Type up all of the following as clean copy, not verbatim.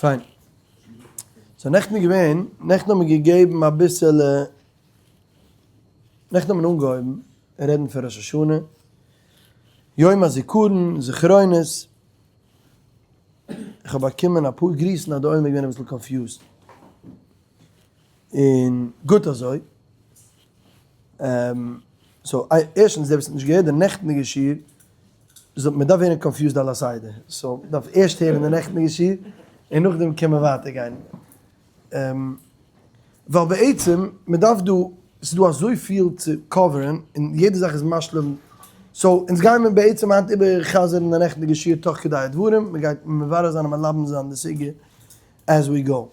פיין. so נעכטן איז געווען, נעכטן האט מען געגעבן אביסעלע, נעכטן האט מען אנגעהויבן רעדן פון ראש השנה, יום הזיכרון, זכרונות, איך האב באקומען אפאר גריסן אז די עולם איז געווען אביסל confused, און גוט אזוי. so ערשטנס דער וואס האט נישט געהערט די נעכטניגע שיעור, זאל מען דארף ווערן confused על הסדר, so מען דארף ערשט הערן די נעכטניגע שיעור און נאכדעם קען מען ווייטער גיין. ווייל בעצם מען דארף דא, ס'איז דא אזויפיל צו cover ען און יעדע זאך איז משלים, so אונז גייען מיר בעצם היינט איבער חזר'ן די נעכטניגע שיעור תוך כדי הדברים, מען גייט מברר זיין און מלבן זיין די סוגיא as we go.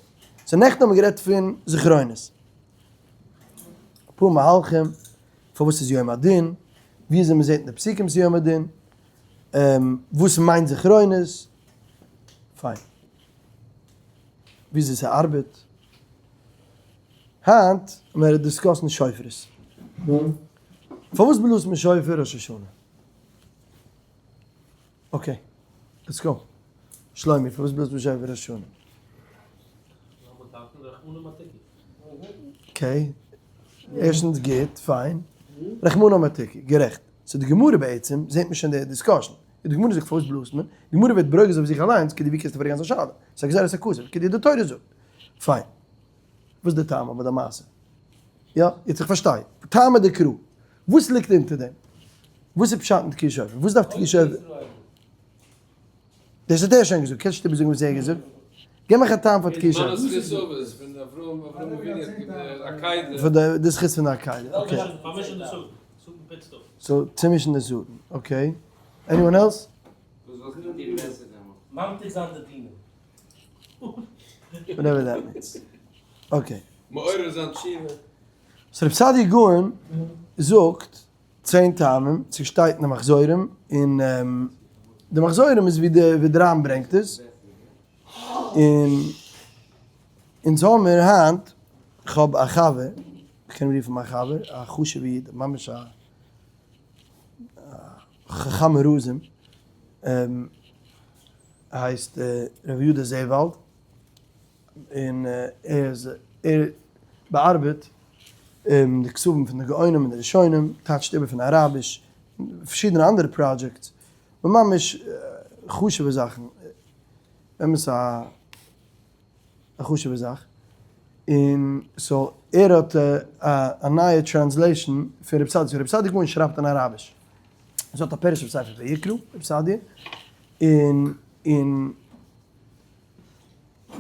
so נעכטן האבן מיר גערעדט פון זכרונות. אפאר מהלכים פארוואס איז יום הדין, ווי אזוי מען זעט אין די פסוקים ס'איז יום הדין, וואס מיינט זכרונות, פיין. ווי אזוי ס'ארבעט. היינט וועלן מיר discuss ן שופרות. פארוואס בלאזט מען שופר ראש השנה? okay, let's go. שלומי, פארוואס בלאזט מען שופר ראש השנה? okay, ערשטנס גוט, פיין. רחמנא אמר תקעו, גערעכט. so די גמרא בעצם זעט מען שוין די discussion. די גמרא זאגט פארוואס בלאזט מען? די גמרא ווערט ברוגז אויף זיך אליינס, כדי ווי קענסטו פרעגן אזא שאלה? ס'איז א גזירת הכתוב, כדי די תורה זאגט. פיין. וואס איז די טעם אבער די מעשה? יא, יעצט איך פארשטיי. טעמא דקרא. וואס ליגט אונטער דעם? וואס איז פשט אין תקיעת שופר? וואס דארף תקיעת שופר? דאס האט ער שוין געזאגט, קענסט נישט איבערזאגן וואס ער האט געזאגט. גיב מיך א טעם פאר תקיעת שופר. פאר די זכות פון די עקידה, okay. so צומישן די שטן, okay. Anyone else? ממתיק זיין די דינים. Whatever that means. Okay. מעורר זיין תשובה. so רב סעדיה גאון זאגט 10 טעמים, ס'שטייט אין די מחזורים, און די מחזורים איז ווי די ווי די רמב ם ברענגט עס, און אונז האמיר היינט, כ'האב א חבר, כ'קען אים רופן מיין חבר, א חשוב'ע איד, ממש א חכם הרזים, ער הייסט ר' יהודה זעוואלד, און ער איז ער באארבעט די כתבים פון די גאונים און די ראשונים, טייטשט איבער פון אראביש, פארשידענע אנדערע projects, ממש חשוב'ע זאכן, באמת א חשוב'ע זאך, און so ער האט א נייע translation פון רב סעדיה, רב סעדיה גאון שרייבט אין אראביש, עס האט א פירוש אויף ספר ויקרא, רב סעדיה, און און.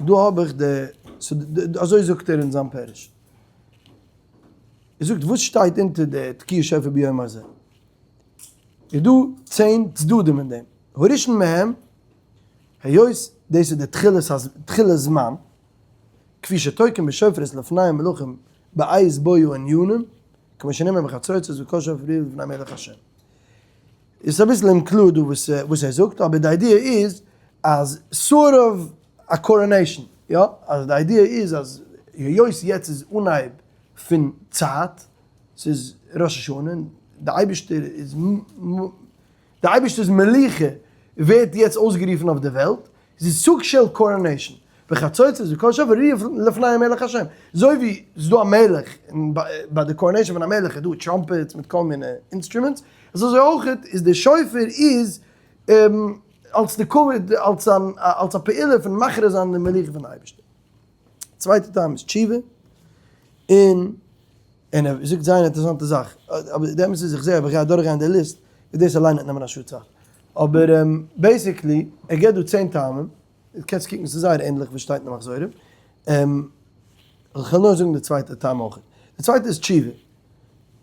דא האב איך די, אזוי זאגט ער אין זיין פירוש. ער זאגט וואס שטייט אונטער די תקיעת שופר ביום הזה? איז דא 10 צדדים אין דעם. הראשון מהם, היות דאס איז די תחילת תחילת זמן, כפי שתוקעים בשופרות לפני המלכים בעת בואו ענינים, כמו שנאמר בחצוצרות וקול שופר לפני מלך השם. איז אביסל אומקלאר דא וואס וואס ער זאגט, אבער די idea איז אז sort of א coronation, יא, אז די idea איז אז היות יעצט איז אנהייב פון צייט, ס'איז ראש השנה, די אייבערשטער איז די אייבערשטער'ס מלוכה ווערט יעצט אויסגערופן אויף די וועלט, ס'איז סוג של coronation, בחצוצרות וקול שופר לפני המלך השם, אזוי ווי ס'איז דא א מלך, און ביי די coronation פון א מלך איז דא trumpets מיט כל מיני instruments, איז אזוי אויך איז די שופר איז אלס די כבוד, אלס אלס א פעולה פון מכריז זיין די מלוכה פון די אייבערשטער. צווייטע טעם איז תשובה, און און ער זאגט זייער אינטערעסאנטע זאך, אבער די אמת איז איך זע אויב איך גיי אדורכגיין די list וועט דאס אליין נעמען א שעה צייט, אבער basically ער געבט דא 10 טעמים, דו קענסט קוקן ס'איז זייער ענדליך וואס שטייט אין די מחזורים, איך וועל נאר זאגן די צווייטע טעם אויך, די צווייטע איז תשובה,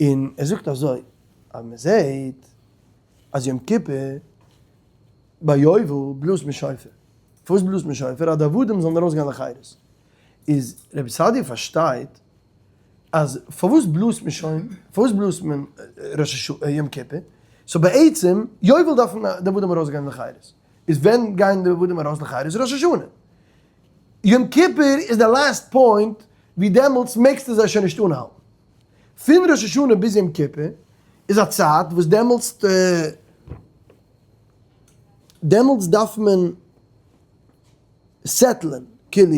און ער זאגט אזוי, אז מען זעט אז יום כיפור ביי יובל בלאזט מען שופר, פארוואס בלאזט מען שופר? אז די עבדים זאלן ארויסגיין לחירות, איז רבי סעדיה פארשטייט אז פארוואס בלאזט מען שוין, פארוואס בלאזט מען ראש השנה יום כיפור, so בעצם יובל דארפן די עבדים ארויסגיין לחירות, איז ווען גייען די עבדים ארויס לחירות? ראש השנה. יום כיפור איז די last point ווי דעמאלטס מעגסטו זיי שוין נישט אנהאלטן. פון ראש השנה ביז יום כיפור איז א צייט וואס דעמאלטס דעמאלטס דארף מען settle ען. כאילו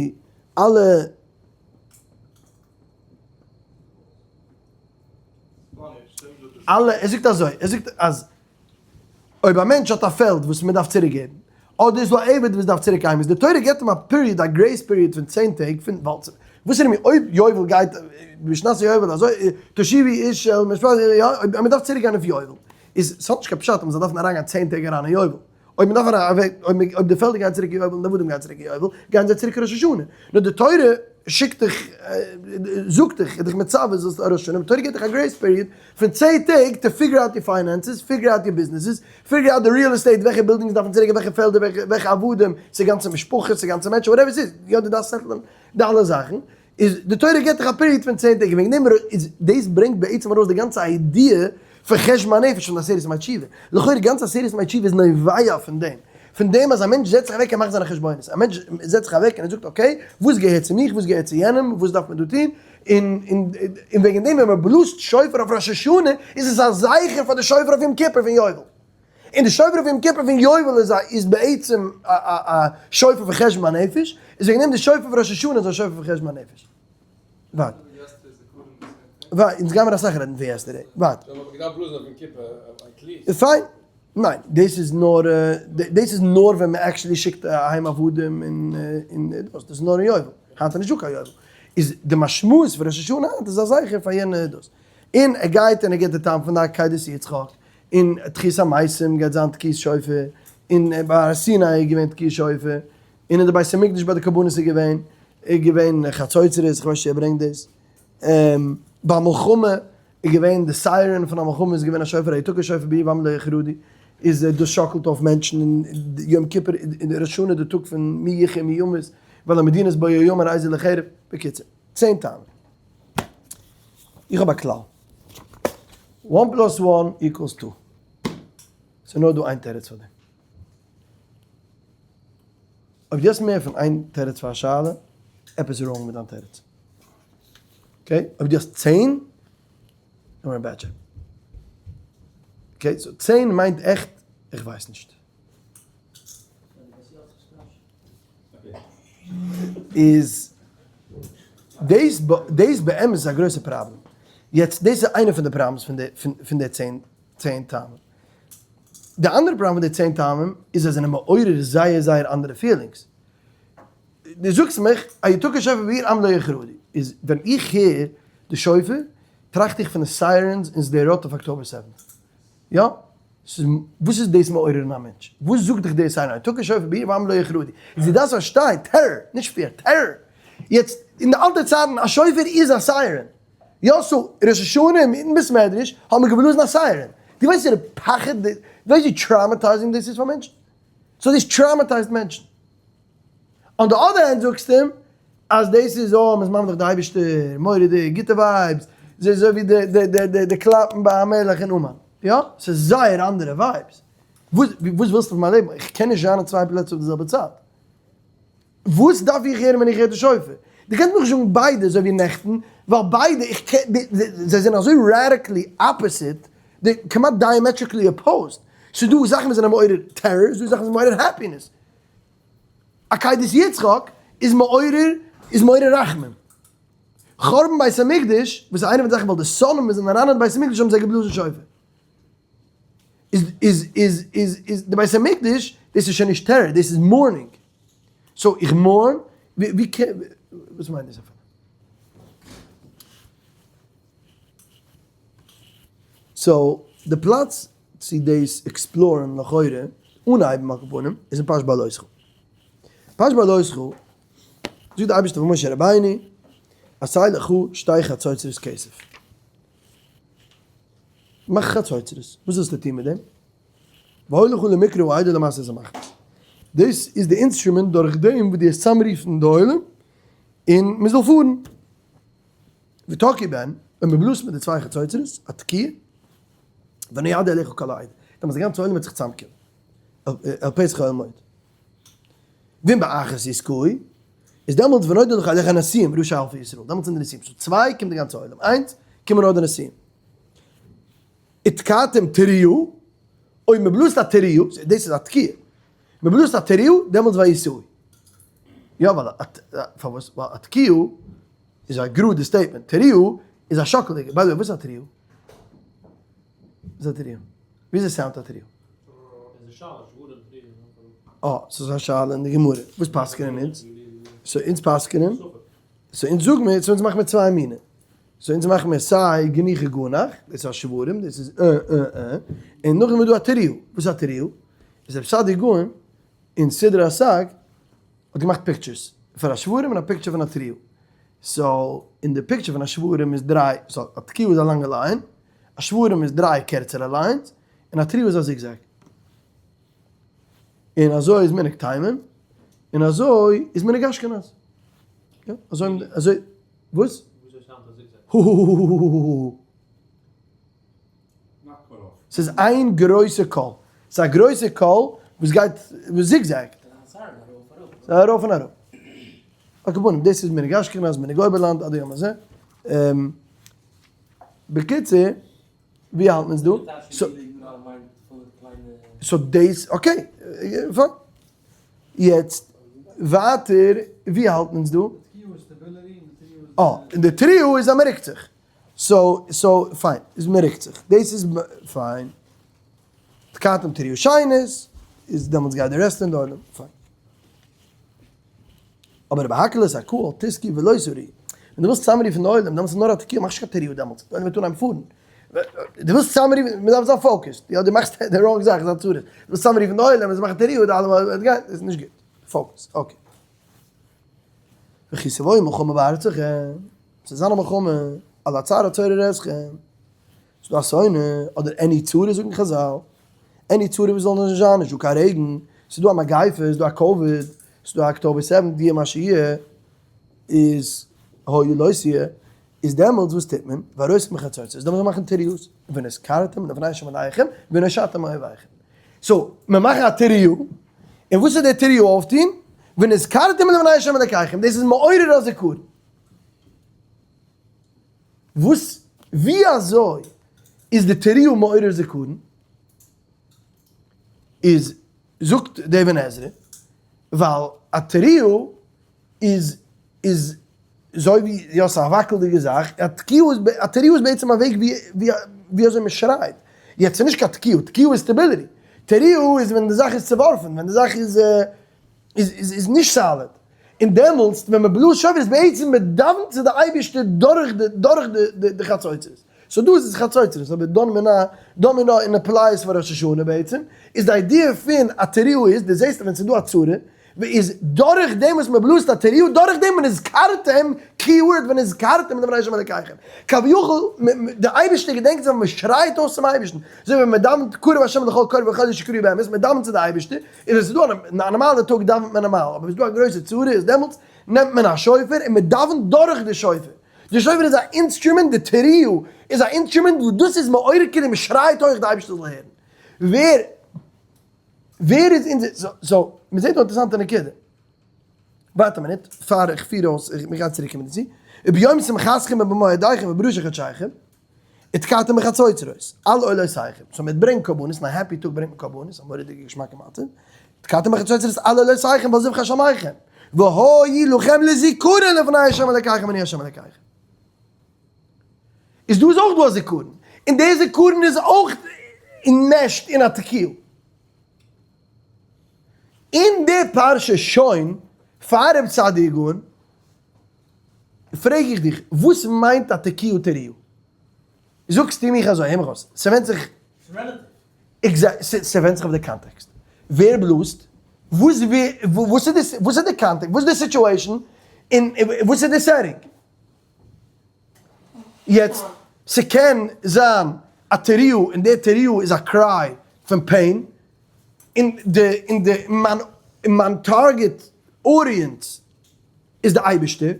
אלע. אלע, ער זאגט אזוי, ער זאגט אז אויב א מענטש האט א פעלד וואס מען דארף צוריק געבן, אדער איז דא א עבד וואס דארף צוריק אהיים, איז די תורה געבט אים א period, א grace period פון צען טעג, פון ווייל וואס איז אויב יובל גייט בשנת היובל אזוי תשיבי איש אל משפחתו, יא, אויב מען דארף צוריק גיין אויף יובל, איז ס'האט נישט קיין פשט אז מען זאל דארפן אריינגיין צען טעג אריין אין יובל. אויב מען דארף אריין אויב די פעלדער גייען צוריק אין יובל און די עבדים גייען צוריק אין יובל, גייען זיי צוריק ראש השנה. נאר די תורה שיקט דיך, זאגט דיך, איז דיך מצווה זאלסט ראש השנה, די תורה געבט דיך א grace period פון צען טעג to figure out your finances, figure out your businesses, figure out די real estate, וועלכע buildings דארפן צוריק, וועלכע פעלדער, וועלכע עבדים, צו גאנצע משפחות, צו גאנצע מענטשן, whatever ס'איז, יא דו דארפסט settle ען די אלע זאכן, איז די תורה געבט דיך א period פון צען טעג, וועגן דעם איז דאס ברענגט בעצם ארויס די גאנצע idea פון חשבון הנפש פון די עשרת ימי תשובה, לכאורה גאנץ עשרת ימי תשובה איז נובע פון דעם, פון דעם אז א מענטש זעצט זיך אוועק און מאכט זיינע חשבונות, א מענטש זעצט זיך אוועק און ער זאגט okay, וואס געהערט צו מיך, וואס געהערט צו יענעם, וואס דארף מען דא טון, און און און וועגן דעם ווען מען בלאזט שופר אויף ראש השנה איז עס א זכר פאר די שופר אויף יום כיפור פון יובל, און די שופר אויף יום כיפור פון יובל איז א איז בעצם א א א שופר פון חשבון הנפש, איז וועגן דעם די שופר פון ראש השנה איז א שופר פון חשבון הנפש. ווארט. ווארט, אונז גיימער אסאך רעדן פון yesterday. ווארט. פיין. ניין, דאס איז נאר, דאס איז נאר ווען מען actually שיקט אהיים עבדים און און דאס, דאס איז נאר אין יובל. היינט איז נישטא קיין יובל. איז די משמעות פון ראש השנה היינט איז א זכר פאר יענע דאס. און ער גייט און ער גיבט די טעם פון די עקידת יצחק. און תחית המתים גייט זיין תקיעת שופר, און ביי הר סיני איז געווען תקיעת שופר, און אין די בית המקדש ביי די קרבנות איז געווען, איז געווען חצוצרות, איך ווייס נישט צו ער ברענגט דאס, ביי מלחמה איז געווען די siren פון א מלחמה איז געווען א שופר, היתקע שופר בעיר ועם לא יחרדו, איז דאס שאקלט אויף מענטשן, און יום כיפור און ראש השנה די טאג פון מי יחיה מי ימות, ועל המדינות בו יאמר איזו לחרב, בקיצור, צען טעמים. איך האב א כלל. one plus one equals two. ס'איז נאר דא איין תירוץ פאר דעם. אויב דו האסט מער פון איין תירוץ פאר א שאלה, עפעס איז wrong מיט דיין תירוץ. okay? אויב דו האסט צען, you're in bad shape. okay? so צען מיינט עכט איך ווייס נישט. איז דאס דאס באמת איז א גרויסע פראבלעם. יעצט דאס איז איינע פון די problems פון די פון די צען צען טעמים. די אנדערע פראבלעם פון די צען טעמים איז זיי זענען מעורר זייער זייער אנדערע feelings. דו זאגסט מיך א יתקע שופר בעיר עם לא יחרדו. איז ווען איך הער די שופר טראכט איך פון די sirens אין שדרות אויף October seventh. יא? ס'איז, וואס איז דאס מעורר אין א מענטש? וואס זאגט דיך דאס איינער? תקע שופר בעיר ועם לא יחרדו. איז דו דארפסט פארשטיין, טעראר, נישט fear, טעראר. יעצט, אין די אלטע צייטן, א שופר איז א siren. יא, so, ראש השנה אינמיטן בית מדרש האט מען געבלאזן א siren. דו ווייסט ווי פחד, דו ווייסט ווי traumatizing דאס איז פאר מענטשן? so דאס traumatize ט מענטשן. on the other hand זאגסטו אים אז דאס איז אה מ'איז ממליך די אייבערשטער, מורא'דיג, גוטע vibes, ס'איז אזוי ווי די די די די די קלאפן ביי המלך אין אומאן, יא? ס'איז זייער אנדערע vibes. וואס וואס ווילסטו פון מיין לעבן? איך קען נישט זיין אין צוויי פלעצער אויף די זעלבע צייט. וואס דארף איך הערן ווען איך הער די שופר? דו קענסט מיך נישט זאגן ביידע אזוי ווי נעכטן, ווייל ביידע איך קען זיי זענען אזוי radically opposite, כמעט diametrically opposed. ס'איז דא זאכן וואס זענען מעורר טעראר, ס'איז דא זאכן וואס זענען מעורר happiness. עקידת יצחק איז מעורר איז מעורר רחמים. חורבן בית המקדש, וואס איז איינע פון די זאכן ווייל די שונאים וואס זענען אריין אין בית המקדש האבן זיי געבלאזן שופר. איז איז איז איז איז די בית המקדש, דאס איז שוין נישט טעראר, דאס איז mourning. so איך mourn, ווי קען, וואס מיינט דאס אפילו? so די פלאץ צו דאס explore ן לכאורה, אנהייבן על כל פנים, איז אין פרשת בהעלותך. פרשת בהעלותך זאגט די אייבערשטער פאר משה רבינו, עשה לך שתי חצוצרות כסף. מאך חצוצרות, וואס זאלסטו טון מיט דעם? והיו לך למקרא העדה למסעות המחנות. דאס איז די instrument דורך דעם וואס דו וועסט צוזאמרופן די עולם און מען זאל פארן. ותקעו בהן, און מען בלאזט מיט די צוויי חצוצרות, א תקיעה, ונועדו אליך כל העדה, דעמאלטס די גאנצע עולם וועט זיך צוזאמקומען, אל פתח אוהל מועד. ואם באחת יתקעו, איז דעמאלטס ונודעו לך אליך הנשיאים ראשי אלפי ישראל, דעמאלטס זענען די נשיאים, so צוויי קומט די גאנצע עולם, איינס קומען נאר די נשיאים. ותקעתם תרועה, אויב מען בלאזט א תרועה, דאס איז א תקיעה, מען בלאזט א תרועה, דעמאלטס ויסעו. יא ווייל פארוואס? ווייל א תקיעה איז א גראדע statement, תרועה איז א שאקעלדיגע, by the way וואס איז א תרועה? וואס איז א תרועה? וויאזוי sound א תרועה? אה, ס'איז א שאלה אין די גמרא, וואס פסק'נען אונז? so אונז פסק'נען, so אונז זאג מיר, so אונז מאכן מיר צוויי מינים, so אונז מאכן מיר סיי גנוחי גנח, דאס איז א שברים, דאס איז אה אה אה, און נאכדעם איז דא א תרועה, וואס איז א תרועה? איז רב סעדיה גאון אין סידור הסג האט געמאכט pictures פאר א שברים און א picture פון א תרועה, so אין די picture פון א שברים איז דריי, so א תקיעה איז א לאנגע line, א שברים איז דריי קערצערע lines, און א תרועה איז א zigzag. און אזוי איז מנהג תימן, און אזוי איז מנהג אשכנז. יא, אזוי, אזוי, וואס? הוהוהוהוהוהוהוהוה. ס'איז איין גרויסע קול. ס'איז א גרויסע קול וואס גייט, וואס zigzag ט. ס'איז ארויף און אראפ. על כל פנים, דאס איז מנהג אשכנז, מנהג אויבערלאנד, עד היום הזה. בקיצור, ווי האלט מען עס דא? so דאס, okay, fine. יעצט ווייטער, ווי האלט מען עס דא? אה, און די תרועה איז אז מ'רוקט זיך. so, so, fine, איז מ'רוקט זיך. דאס איז fine. תקעתם תרועה שנית, איז דעמאלטס גייט די rest אין די עולם. Fine. אבער בהקהל את הקהל תתקעו ולא תריעו. ווען דו ווילסט צוזאמרופן די עולם, דעמאלטס איז נאר א תקיעה, מאך נישט קיין תרועה דעמאלטס, די עולם וועט אנהייבן פארן. דו ווילסט צוזאמרופן, מען דארף זיין focused, יא דו מאכסט די wrong זאך, איז א צרה. דו ווילסט צוזאמרופן די עולם, זיי מאכן תרועה, די אלע וועט גיין, איז נישט גוט. Focus, okay. וכי תבוא מלחמה בארצכם, ס'וועט זיין א מלחמה, על הצר הצורר אתכם, ס'איז דא א שונא, אדער any צרה זאגן חזל, any צרה וואס זאל נישט זיין, נישט דא קיין רעגן, ס'איז דא א מגיפה, ס'איז דא א קאוויד, ס'איז דא א October seven, די מה שיהיה, איז היה לא תהיה, איז דעמאלטס וואס טוט מען? והרעותם בחצוצרות, דעמאלטס זאל מען מאכן תרועות, ונזכרתם לפני השם אלהיכם, ונושעתם מאויביכם. So, מען מאכט א תרועה, און וואס איז די תרועה אויפטון? ונזכרתם לפני השם אלקיכם, דאס איז מעורר הזכרון. וואס, ווי אזוי איז די תרועה מעורר זכרון? איז, זאגט דער אבן עזרא, ווייל א תרועה איז, איז אזוי ווי, יא ס'איז א וואקלדיגע זאך, א תקיעה איז, א תרועה איז בעצם א וועג ווי, ווי, ווי אזוי מען שרייט. יעצט ס'איז נישט קיין תקיעה, תקיעה איז stability. תרועה איז ווען די זאך איז צעווארפן, ווען די זאך איז, איז, איז נישט solid. און דעמאלטס ווען מען בלאזט שופר איז בעצם מען דאווענט צו די אייבערשטער דורך די, דורך די, די חצוצרות. So דא איז עס חצוצרות, אבער דאן מינה, דאן מינה און apply עס פאר ראש השנה בעצם, איז די idea פון א תרועה איז, דו זעסט ווען ס'איז דא א צרה, איז דורך דעם וואס מען בלאזט א תרועה, דורך דעם ונזכרתם, key word, ונזכרתם לפני השם אלקיכם. כביכול, די אייבערשטער געדענקט זיך ווען מען שרייט אויס צום אייבערשטן, אזוי ווי מען דאווענט קרוב השם לכל קוראיו ולכל אשר יקראוהו באמת, מען דאווענט צו די אייבערשטער, און עס איז דא א נארמאלע טאג דאווענט מען נארמאל, אבער ווען עס איז דא א גרויסע צרה איז דעמאלטס נעמט מען א שופר און מען דאווענט דורך די שופר. די שופר איז א instrument, די תרועה איז א instrument וואס דאס איז מעורר כאילו מען שרייט הויך די אייבערשטער זאל הערן. ווער ווער איז אונזער, so מען זעט דא א אינטערעסאנטע נקודה. ווארט א מינוט, פאר איך פיר אויס, איך גיי צוריק קומען דערצו. וביום שמחתכם ובמועדיכם ובראשי חדשיכם, ותקעתם בחצוצרות, על עולותיכם. So מען ברענגט קרבנות, אין א happy טאג ברענגט מען קרבנות, א מורא'דיגע געשמאקע מצב. ותקעתם בחצוצרות על עולותיכם ועל זבחי שלמיכם. והיו לכם לזכרון לפני ה' אלקיכם אני ה' אלקיכם. איז דא איז אויך דא א זיכרון, און דער זיכרון איז אויך enmeshed אין א תקיעה. אין די פרשה שוין פאר רב סעדיה גאון, פרעג איך דיך, וואס מיינט א תקיעה תרועה? זאגסטו מיך אזוי, הער מיך אויס, ס'ווענדט זיך, ס'ווענדט זיך אויף די קאנטעקסט, ווער בלאזט, וואס וואס איז די קאנטעקסט, וואס איז די situation, און וואס איז די setting. יעצט, ס'קען זיין א תרועה, און די תרועה איז א cry פון pain, און די, און די, מיין, מיין target audience איז די אייבערשטער,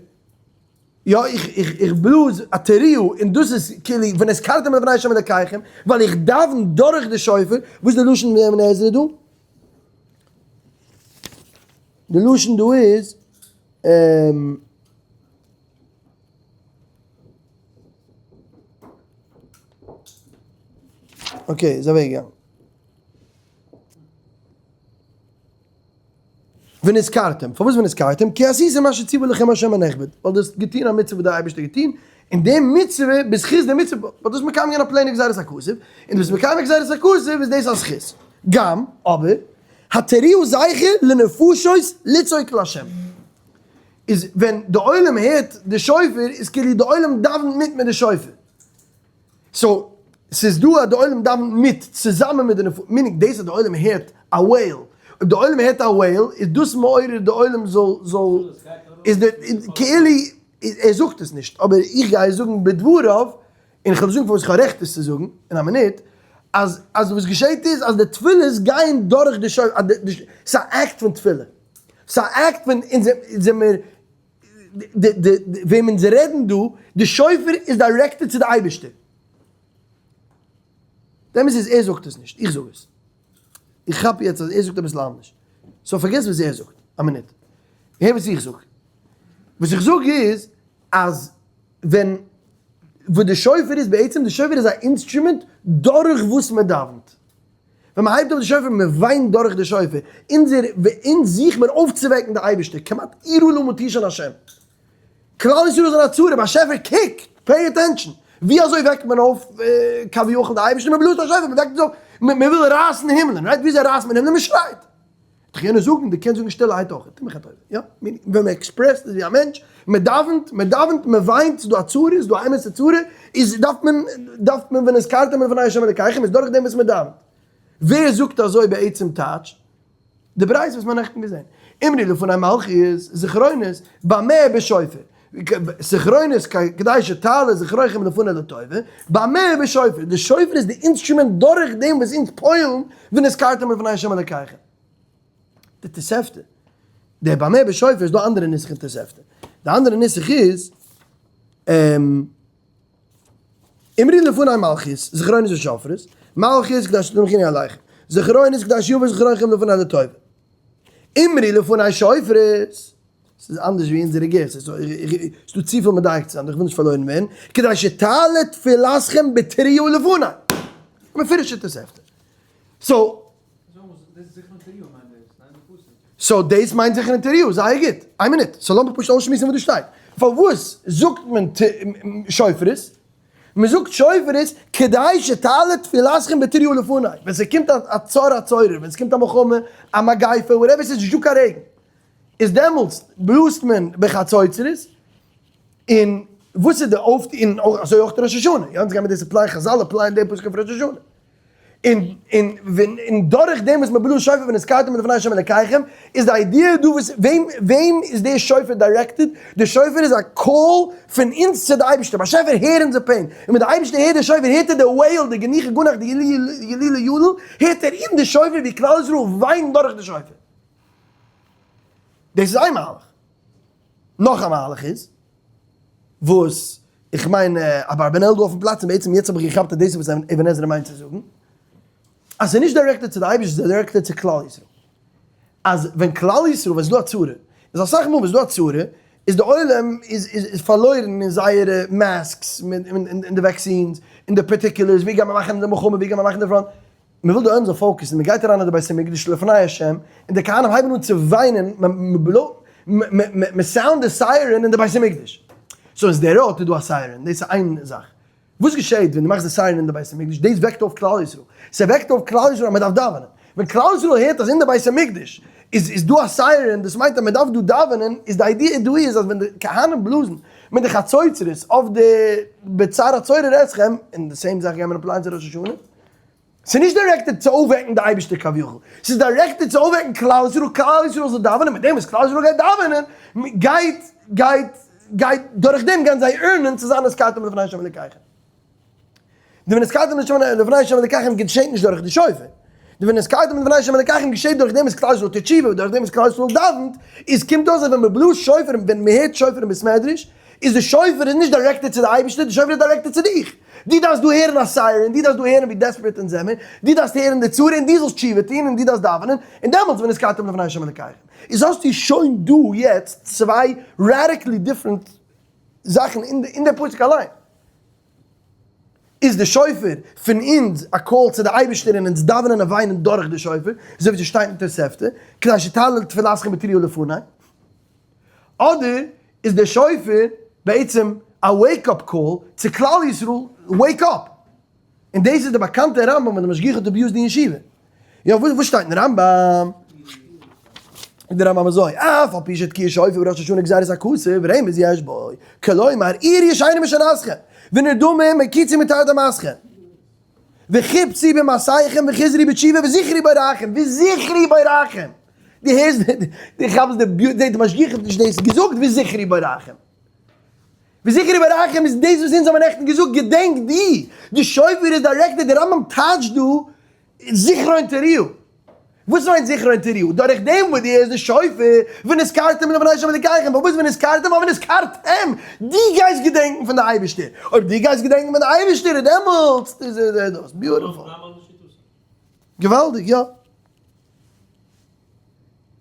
יא, איך, איך, איך בלאז א תרועה, און דאס איז כאילו ונזכרתם לפני השם אלקיכם, ווייל איך דאווען דורך די שופר, וואס איז די לשון פון אבן עזרא דא? די לשון דא איז, okay, איז אוועקגעגאנגען. ונזכרתם, פארוואס ונזכרתם? כי עשיתם מה שציוה לכם ה' הנכבד, ווייל דו האסט געטון א מצוה וואס דער אייבערשטער האט געטון, און די מצוה, בזכות די מצוה, ווייל דו האסט מקיים געווען א plain גזירת הכתוב, און דו ביסט מקיים א גזירת הכתוב, איז דאס א זכות. גם, אבער, התריעו זכר לנפשות לצעוק לה'. איז ווען די עולם הערט די שופר, איז כאילו די עולם דאווענט מיט מיט די שופר. so, ס'איז דא אז די עולם דאווענט מיט צוזאמען מיט די נפשות, meaning דאס אז די עולם הערט א wail, אויב די עולם הערט א wail איז דאס מעורר די עולם זאל זאל איז די כאילו ער זאגט עס נישט אבער איך גיי זאגן בדבריו און איך וועל זאגן פארוואס איך האב רעכט עס צו זאגן אין א מינוט אז אז וואס געשעט איז אז די תפילות גייען דורך די שופר ס'איז א אקט פון תפילה ס'איז א אקט פון אונז זעמיר די די וועם אונז רעדן דא, די שופר איז directed צו די אייבערשטער. די אמת איז ער זאגט עס נישט, איך זאג עס. איך כאפ יעצט אז ער זאגט אביסל אנדערש. so פארגעס וואס ער זאגט, א מינוט. הער וואס איך זאג. וואס איך זאג איז אז ווען וואס די שופר איז בעצם, די שופר איז א אינסטרומענט דורך וואס מען דאווענט. ווען מען הייבט אויף די שופר, מען וויינט דורך די שופר, אונזער אונז זוכט מען אויפצווועקן די אייבערשטער, כמעט עירו למה תישן השם. כלל ישראל איז אין א צרה, באשעפער קוק, pay attention, ווי אזוי וועקט מען אויף כביכול די אייבערשטער, מען בלאזט א שופר, מען וועקט עס אויף, מען וויל רייסן הימלען, right, ווי אזוי רייסט מען הימלען, מען שרייט. דאך יענער זאגן, דו קענסט זאגן שטילערהייט אויך, טו מיך א טובה, יא, ווען מען express ט עס ווי א מענטש, מען דאווענט, מען דאווענט, מען וויינט, ס'איז דא א צרה, ס'איז דא א אמת'ע צרה, איז דארף מען, דארף מען ונזכרתם לפני ה' אלקיכם, איז דורך דעם וואס מען דאווענט. ווער זאגט אזוי בעצם טייטש? די ברייתא וואס מיר האבן נעכטן געזען, אמרו לפני מלכיות, זכרונות, במה בשופר, זכרונות כדי שתעלה זכרכם לפני לטובה, במה בשופר, די שופר איז די אינסטרומענט דורך דעם וואס אונז פועל'ן ונזכרתם לפני ה' אלקיכם. די תוספתא, די במה בשופר איז דא אנדערע נוסח אין תוספתא, די אנדערע נוסח איז, אמרו לפני מלכיות, זכרונות ושופרות, מלכיות כדי שתמליכוני עליכם, זכרונות כדי שיבוא זכרכם לפני לטובה. אמרו לפני שופרות, ס'איז אנדערש ווי אונזערע גירסא, סאו איך, ס'דא צופיל מדייק צו זיין, איך וויל נישט פארלוירן ווערן, כדי שתעלה תפילתכם בתרועה לפני. א מפורש'ע תוספתא. so. so דאס מיינט זיכער אין תרועה, זייער גוט. איין מינוט, so לאמיר פשוט אויסשמועסן וואס דא שטייט. פארוואס זאגט מען שופרות? מען זאגט שופרות כדי שתעלה תפילתכם בתרועה לפני, ווען ס'קומט א צר הצורר, ווען ס'קומט א מלחמה, א מגיפה, whatever ס'איז נישטא קיין רעגן, איז דעמאלטס בלאזט מען בחצוצרות, און וואס איז די אויפטו, און אזוי אויך ראש השנה, יא אונז גיימיר דאס apply ען, חזל apply ען די פסוק אויף ראש השנה. און און ווען און דורך דעם וואס מען בלאזט שופר ונזכרתם לפני ה' אלקיכם, איז די idea דא וואס וועם וועם איז דער שופר directed? דער שופר איז א קול פון אונז צו די אייבערשטער, באשעפער הער אונזער pain, און ווען די אייבערשטער הערט די שופר הערט ער די wail, די גניחה גנח די ילילה יליל, הערט ער אין די שופר ווי כלל ישראל וויינט דורך די שופר. דאס איז איין מהלך. נאך א מהלך איז, וואס איך מיין אברבנאל דא אויפן פלאץ, און בעצם יעצט האב איך געכאפט אז דאס איז וואס אבן עזרא מיינט צו זאגן, אז ס'איז נישט directed צו די אייבערשטער, ס'איז directed צו כלל ישראל. אז ווען כלל ישראל, ווען ס'איז דא א צרה, איז אסאך מאל ווען ס'איז דא א צרה, איז די עולם איז איז פארלוירן אין זייערע masks, און די vaccines, און די particulars, ווי גייט מען מאכן די מלחמה, ווי גייט מען מאכן די front, מען וויל די עולם זאל focus ן, מען גייט אריין אין די בית המקדש לפני השם, און די כהנים הייבן אן צו וויינען, מען sound די siren אין די בית המקדש. so אין שדרות איז דא א siren, דאס איז איין זאך. וואס געשעהט ווען דו מאכסט די siren אין די בית המקדש? דאס וועקט אויף כלל ישראל. ס'וועקט אויף כלל ישראל אז מען דארף דאווענען. ווען כלל ישראל הערט אז אין די בית המקדש איז איז דא א siren, דאס מיינט אז מען דארף דא דאווענען, איז די idea דא איז אז ווען די כהנים בלאזן מיט די חצוצרות אויף די בצר הצורר אתכם, און די same זאך גייען מיר apply ען צו ראש השנה, ס'איז נישט directed צו אויפוועקן די אייבערשטער כביכול, ס'איז directed צו אויפוועקן כלל ישראל, כלל ישראל זאל דאווענען, מיט דעם וואס כלל ישראל גייט דאווענען, גייט, גייט, גייט, דורך דעם גייען זיי earn ען צו זיין ונזכרתם לפני ה' אלקיכם. די ונזכרתם לפני ה' אלקיכם געשעט נישט דורך די שופר, די ונזכרתם לפני ה' אלקיכם געשעט דורך דעם וואס כלל ישראל טוט תשובה, דורך דעם וואס כלל ישראל דאווענט, איז קומט אויס אז ווען מען בלאזט שופר און ווען מען הערט שופר אין בית מדרש, איז די שופר איז נישט directed צו די אייבערשטער, די שופר איז directed צו דיך. דו דארפסט דא הערן א siren, דו דארפסט דא הערן ווי desperate אונז זעמיר, דו דארפסט הערן די צרה און דו זאלסט תשובה טון און דו דארפסט דאווענען, און דעמאלטס ונזכרתם לפני ה' אלקיכם. איז האסטו שוין דא יעצט צוויי radically different זאכן אין די פסוק אליין. איז די שופר פון אונז א קול צו די אייבערשטער און אונז דאווענען און וויינען דורך די שופר, אזוי ווי ס'שטייט אין תוספתא, כדי שתעלה תפילתכם בתרועה לפני. אדער איז די שופר בעצם א wake up call צו כלל ישראל, wake up! און דאס איז די באקאנטע רמב ם וואס די משגיח האט abused אין ישיבה. יא, וואס שטייט אין רמב ם? זאגט דער רמב ם אזוי, אף על פי שתקיעת שופר בראש השנה גזירת הכתוב רמז יש בו, כלומר עורו ישנים משנתכם, ונרדמים הקיצו מתרדמתכם, וחפשו במעשיכם וחזרו בתשובה וזכרו בוראכם, וזכרו בוראכם! דו הערסט, דו כאפסט די, די משגיח האט נישט דאס געזאגט וזכרו בוראכם. וזכרו בוראכם איז דאס וואס אונז האבן נעכטן געזאגט, געדענק די, די שופר איז directed, די רמב ם טייטשט דא זכרון תרועה. וואס מיינט זכרון תרועה? דורך דעם וואס דו הערסט די שופר, ונזכרתם לפני השם אלוקיכם, פארוואס ונזכרתם? ווייל ונזכרתם, דו גייסט געדענקן פון די אייבערשטער, אויב דו גייסט געדענקן פון די אייבערשטער איז דעמאלטס איז דאס beautiful. געוואלדיג, יא.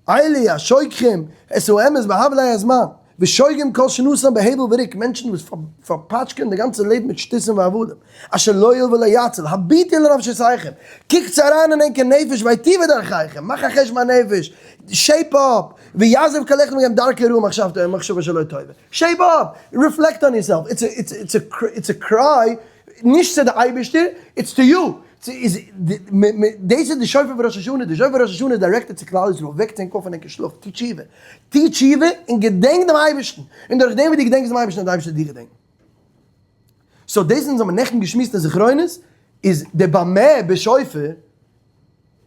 אלה השוכחים את האמת בהבלי הזמן, ושוגים כל שנתם בהבל וריק, מענטשן וואס פארפאטשקען די גאנצע לעבן מיט שטותים והבלים, אשר לא יועיל ולא יציל, הביטו לנפשותיכם, קוקטס אריין אין ענקער נפש והיטיבו דרכיכם, מאך א חשבון הנפש, shape up, ויעזב כל אחד מכם דרכו הרעה ומחשבתו המחשבה שלא טובה, shape up, reflect on yourself, it's a cry, נישט צו די אייבערשטער, it's to you, דאס איז די שופר פון ראש השנה, די שופר פון ראש השנה איז directed צו כלל ישראל, וועקטס ענק אויף פון ענקער שלאף, טו תשובה, טו תשובה און געדענק דעם אייבערשטן, און דורך דעם וואס דו געדענקסט דעם אייבערשטן וועט דער אייבערשטער דיר געדענקען. so דאס אונז האבן נעכטן געשמועסט אין זכרונות, איז די במה בשופר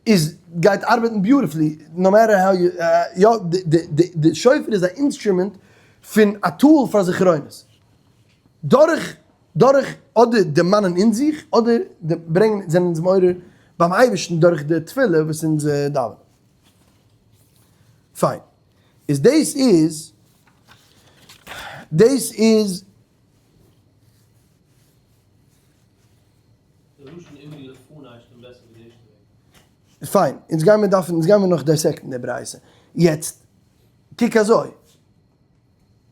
איז גייט ארבעטן beautifully, no matter how you, יא, די שופר איז א instrument פון א tool פאר זכרונות, דורך דורך אדער דערמאנען אין זיך, אדער ברענגען, זענען אונז מעורר ביים אייבערשטן דורך די תפילה וואס אונז דאווענען. פיין. איז דאס איז, דאס איז. די לשון אמרי לפני שטימט בעסער ווי די ערשטע וועג. פיין, אונז גיימיר דארפן, אונז גיימיר נאך dissect ן די ברייתא. יעצט, קוק אזוי.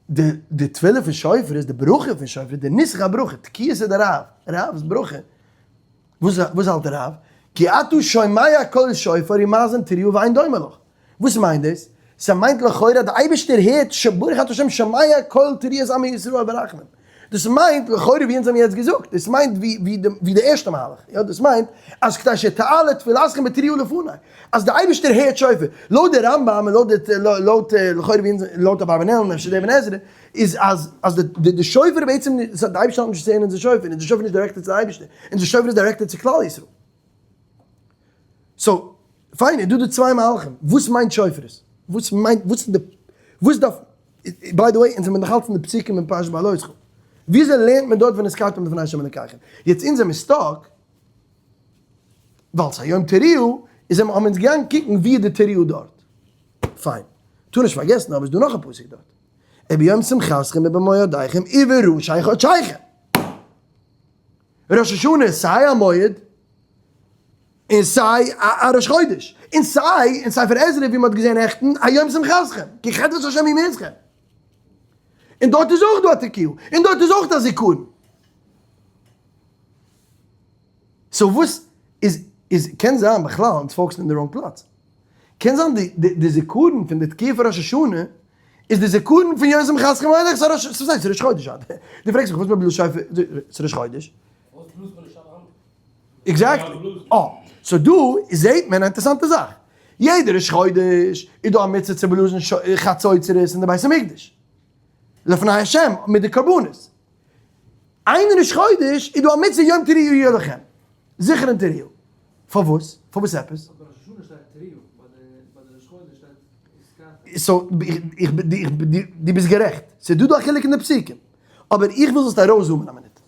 די די תפילה פון שופר איז די ברכה פון שופר, די נוסח הברכה, תקיעות איז די רב, רב'ס ברכה, וואס וואס האלט די רב? כי אתה שומע קול שופר ומאזין תרועה ואין דומה לך. וואס מיינט דאס? ס'מיינט לכאורה אז די אייבערשטער הערט ברוך אתה השם שומע קול תרועת עמו ישראל ברחמים. דאס מיינט לכאורה ווי אונז האבן יעצט געזאגט, דאס מיינט ווי ווי די ווי די ערשטע מהלך, יא דאס מיינט אז כדי שתעלה תפילתכם בתרועה לפני, אז די אייבערשטער הערט שופר, לויט די רמב ם און לויט די לויט לכאורה ווי אונז לויט אברבנאל און אפשר די אבן עזרא, איז אז אז די די שופר בעצם די אייבערשטער האט נישט צו הערן אונזער שופר, אונזער שופר איז נישט directed צו די אייבערשטער, אונזער שופר איז directed צו כלל ישראל. so, פיין, איז דא די צוויי מהלכים, וואס מיינט שופרות? וואס מיינט, וואס איז די, וואס דארף, by the way, אונז זעמיר נאך אלץ אין די פסוקים אין פרשת בהעלותך, וויאזוי לערנט מען דארט ונזכרתם לפני ה' אלקיכם? יעצט אונז זעמיר stuck, ווייל ס'איז א יום תרועה, איז זעמיר האבן אונז געגאנגען קוקן ווי איז די תרועה דארט. פיין. טאר נישט פארגעסן אבער איז דא נאך א פסוק דארט. וביום שמחתכם ובמועדיכם ובראשי חדשיכם. ראש השנה איז סיי א מועד און סיי א ראש חודש, און סיי אין ספר עזרא ווי מען האט געזען נעכטן א יום שמחתכם כי חדוות השם היא מעוזכם, און דארט איז אויך דא א תקיעה, און דארט איז אויך א זיכרון. so וואס איז איז קען זיין בכלל אונז focus ן אין די wrong פלאץ. קען זיין די די זיכרון פון די תקיעה פון ראש השנה איז די זיכרון פון יום שמחתכם אויך ס'איז ראש ס'איז ראש חודש היינט דו פרעגסט מיך וואס מ'בלאזט שופר ס'איז ראש חודש exactly אה so דא זעהט מען א אינטערעסאנטע זאך יעדע ראש חודש איז דא א מצוה צו בלאזן חצוצרות אין די בית המקדש לפני השם מיט די קרבנות איין ראש חודש איז דא א מצוה יום תרועה יהיה לכם זכרון תרועה. פארוואס? פארוואס עפעס? ביי ראש השנה שטייט תרועה, ביי די ראש חודש שטייט ונזכרתם. so, איך דו ביסט גערעכט, ס'איז דא דא א חילוק אין די פסוקים, אבער איך וויל זאלסט ארויסזומען א מינוט.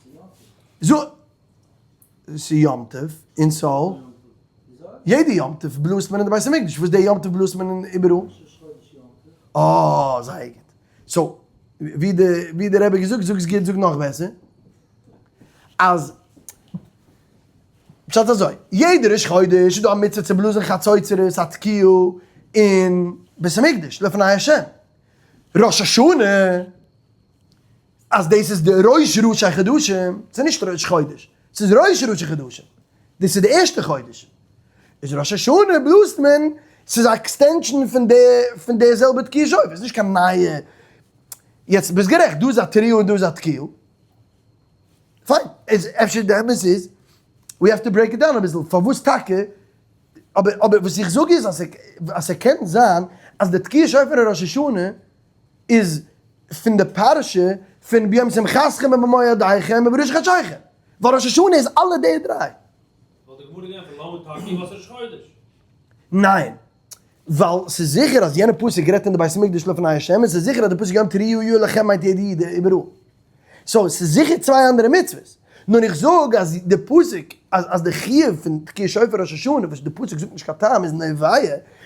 ס'איז יום טוב, און ס'זאל, יעדע יום טוב בלאזט מען אין די בית המקדש, וואס די יום טוב בלאזט מען איבעראל? אה, זייער גוט. so, ווי די רבי האט געזאגט, זאגסט גוט, זאג נאך בעסער. אז פשט אזוי, יעדע ראש חודש איז דא א מצוה צו בלאזן חצוצרות א תקיעה אין בית המקדש לפני השם, ראש השנה אז דאס איז די ראש ראשי חדשים, ס'איז נישט ראש חודש, ס'איז ראש ראשי חדשים, דאס איז די ערשטע חודש. איז ראש השנה בלאזט מען, ס'איז א extension פון די פון די זעלבע תקיעת שופר, ס'איז נישט קיין נייע, יעצט ביסט גערעכט, דא איז א תרועה און דא איז א תקיעה, פיין, איז אפשר די אמת איז, we have to break it down אביסל, פארוואס טאקע, אבער אבער וואס איך זאג איז אז אז ס'קען זיין אז די תקיעת שופר אין ראש השנה איז פון די פרשה פון ביום שמחתכם ובמועדיכם ובראש חדשיכם, ווייל ראש השנה איז אלע די דריי. וואלט די גמרא געענטפערט למה תקיעו וואס ראש חודש? ניין, ווייל ס'איז זיכער אז יענע פסוק רעדט אין די בית המקדש לפני ה', און ס'איז זיכער אז די פסוק יום תרועה יהיה לכם מיינט יעדע איד איבעראל. so ס'איז זיכער צוויי אנדערע מצוות. נאר איך זאג אז די פסוק, אז אז די חיוב פון תקיעת שופר ראש השנה, וואס די פסוק זאגט נישט קיין טעם איז נובע,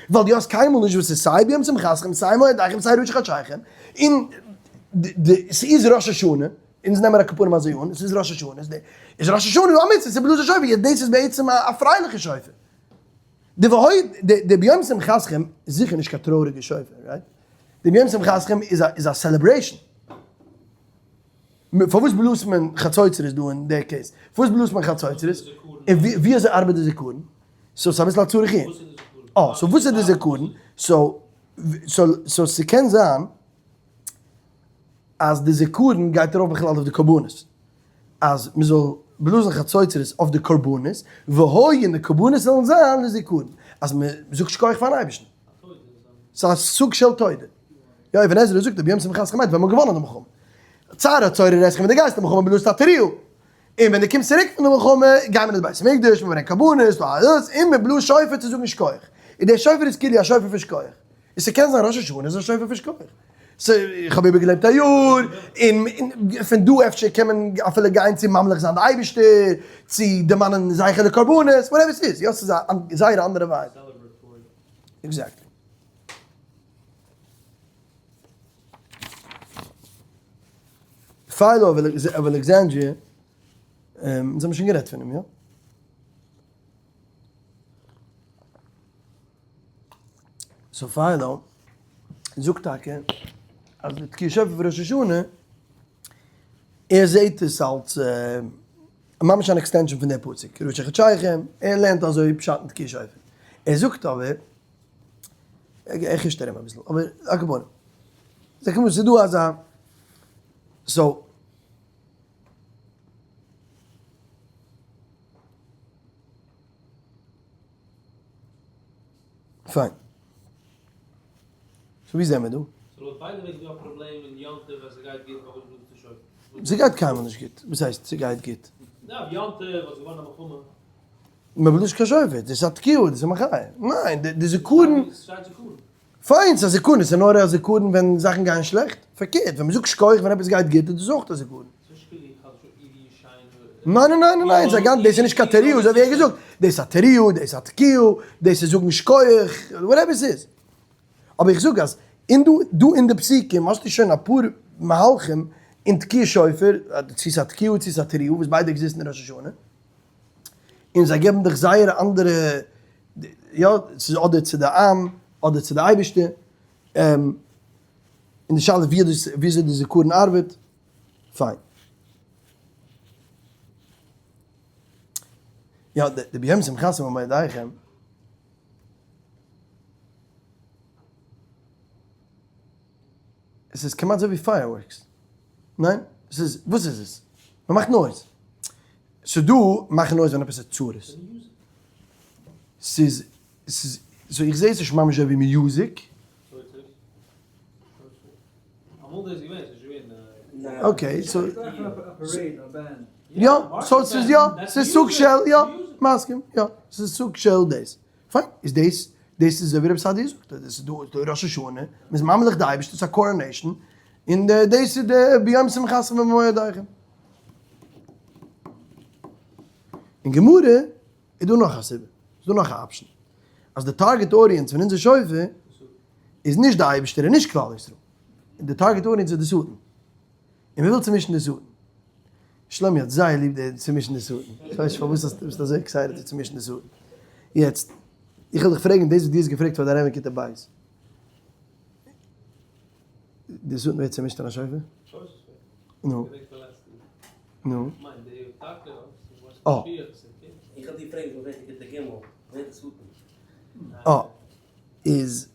ווייל דו האסט קיינמאל נישט וואס איז סיי ביום שמחתכם סיי מועדיכם סיי ראשי חדשיכם, און די ס'איז ראש השנה, אונז נעמען א כפרים אזוי אן, עס איז ראש השנה, איז די איז ראש השנה דא א מצוה, ס'איז בלאזן שופר, יעצט דאס איז בעצם א פרייליכע שופר. די והוי די ביום שמחתכם איז זיכער נישט קיין טרויעריגע שופר, right? די ביום שמחתכם איז א איז א celebration. פארוואס בלאזט מען חצוצרות דא אין די case? פארוואס בלאזט מען חצוצרות? און ווי אזוי ארבעט די זיכרון? so ס'איז אביסל א צריך עיון. אה, so וואס איז די זיכרון? so so so ס'קען זיין אז די זיכרון גייט ארויף בכלל אויף די קרבנות, אז מען זאל בלאזן חצוצרות אויף די קרבנות, והוי און די קרבנות זאלן זיין לזיכרון, אז מען זאגט שכוח פארן אייבערשטן. ס'איז א סוג של תודה. יא, אבן עזרא זאגט ביום שמחתכם מיינט ווען מ'האט געוואנען די מלחמה. צר הצורר אתכם ווען דו גייסט אין מלחמה בלאזט א תרועה. און ווען דו קומסט צוריק פון די מלחמה גייט מען אין בית המקדש, מען ברענגט קרבנות, דאס, און מען בלאזט שופר צו זאגן שכוח. און דער שופר איז כאילו א שופר פון שכוח. און ס'קען זיין ראש השנה איז א שופר פון שכוח. איך האב איבערגעלעבט א יאר, און פון דא אפשר קען מען אפילו גיין צו ממליך זיין די אייבערשטער, צו דערמאנען זכר לקרבנות, whatever ס'איז, יא ס'איז א זייער אנדערע vibe. Exactly. Philo of Alexandria, אונז האבן שוין גערעדט פון אים, יא? So Philo זאגט טאקע אז די תקיעת שופר פון ראש השנה, ער זעהט עס אלס ממש אן extension פון די פסוק, ראשי חדשיכם, ער לערנט אזוי פשט אין תקיעת שופר. ער זאגט אבער, ער חישט ארום אביסל, אבער על כל פנים, ס'איז דא אזא, so. פיין. so ווי זעמער דא? so לויט ביידע וועגן איז דא א פראבלעם אין יום טוב אז ס'גייט גוט פארוואס בלאזט די שופר? ס'גייט קיינמאל נישט גוט. וואס הייסט ס'גייט גוט? יא, יום טוב האט געוואנען א מלחמה. מ'בלאזט קיין שופר, דאס איז א תקיעה, דאס איז מחיה. ניין, די זיכרון. ס'שטייט זיכרון. פיין, ס'איז א זיכרון, ס'איז נאר א זיכרון ווען זאכן גייען שלעכט. פארקערט, ווען מ'זאגט שכוח ווען עפעס גייט גוט איז דאס אויך א זיכרון. ניין ניין ניין ניין, ס'איז א גאנ, דאס איז נישט קיין תרועה, אזוי ווי ער האט געזאגט, דאס איז א תרועה, דאס איז א תקיעה, דאס איז זאגן שכוח, whatever ס'איז. אבער איך זאג אז אין דא דא אין די פסוקים האסטו שוין אפאר מהלכים אין תקיעת שופר, צו ס'איז א תקיעה צו ס'איז א תרועה, וואס ביידע exist ן אין ראש השנה, און זיי געבן דיך זייער אנדערע, יא, ס'איז אדער צו די עם, אדער צו די אייבערשטער, און די שאלה איז וויאזוי די זיכרון ארבעט. פיין. יא, די ביום שמחתכם ובמועדיכם. עס איז כמעט אזוי ווי fireworks. ניין? עס איז, וואס איז עס? מען מאכט noise. ס'דא מאכן noise ווען עפעס איז צרות. ס'איז, ס'איז, so איך זע עס נישט ממש אזוי ווי music. Okay, so יא, so ס'איז יא, ס'איז סוג של, יא, מסכים, יא, ס'איז סוג של דאס. פיין, איז דאס, דאס איז אזוי ווי רבי סעדיה זאגט, אז עס איז דא דא ראש השנה, מ'איז ממליך די אייבערשטער, ס'איז א coronation, און דאס איז די ביום שמחתכם ובמועדיכם. אין גמרא איז דא נאך א סיבה, איז דא נאך א option, אז די target audience פון אונזער שופר איז נישט די אייבערשטער און נישט כלל ישראל, די target audience איז די שטן, און מען וויל צומישן די שטן. שלומי האט זייער ליב די צומישן די שטן, איך ווייס נישט פארוואס ביסטו אזוי excited צו צומישן די שטן. יעצט, איך וויל דיך פרעגן דאס וואס דו האסט געפרעגט פאר דיין רבי אין כיתה ב', די שטן ווערט צומישט אין א שופר? נו. נו. אה. איך האב דיר פרעגן ווער די ג' ווער די שטן. אה. איז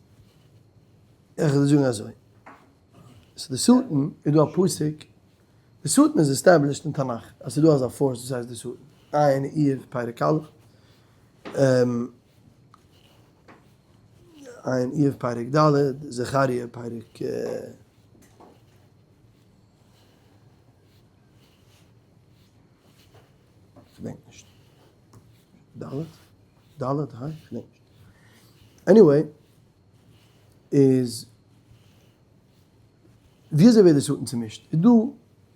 איך וועל זאגן אזוי. so די שטן איז דא א פסוק, די שטן איז established אין תנך אז ס'איז דא אזא force וואס הייסט די שטן. עיין איוב פרק א', עיין איוב פרק ד', זכריה פרק. כ'דענק נישט. ד'? ד'? ה'? כ'דענק נישט. anyway, איז ווי אזוי ווערט די שטן צומישט? איז דא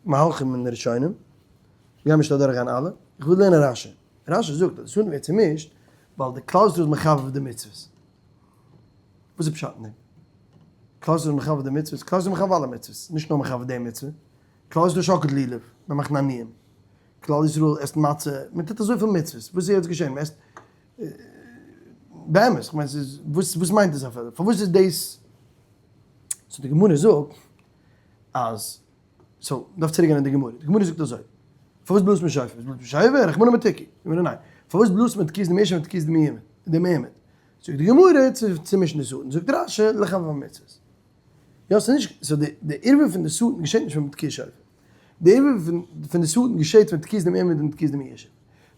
מהלכים אין ראשונים, מיר גייען נישט אדורכגיין אלע, איך וויל לערנען רשי. רשי זאגט אז די שטן ווערט צומישט ווייל די כלל ישראל איז מחבב די מצוות. וואס איז פשט אין דעם? כלל ישראל איז מחבב די מצוות? כלל ישראל איז מחבב אלע מצוות, נישט נאר מחבב די מצוה. כלל ישראל שאקלט לולב, מען מאכט נענועים, כלל ישראל עסט מצה, מען טוט אזויפיל מצוות, וואס איז יעצט געשען? מען עסט, באמת, איך מיין ס'איז, וואס וואס מיינט דאס אפילו? פארוואס איז דאס? so די גמרא זאגט אז, so מ'דארף צוריק גיין אין די גמרא, די גמרא זאגט אזוי, פארוואס בלאזט מען שופר? בלאזט מען שופר? רחמנא מתקי, גמרא ניין, פארוואס בלאזט מען תקיעת דמישב און תקיעת דמעומד? זאגט די גמרא צו צומישן די שטן, זאגט רשי לחבב המצוות. יא ס'איז נישט, so די די ערבוב פון די שטן געשעט נישט פון תקיעת שופר. די ערבוב פון פון די שטן געשעט פון תקיעת דמעומד און תקיעת דמיושב.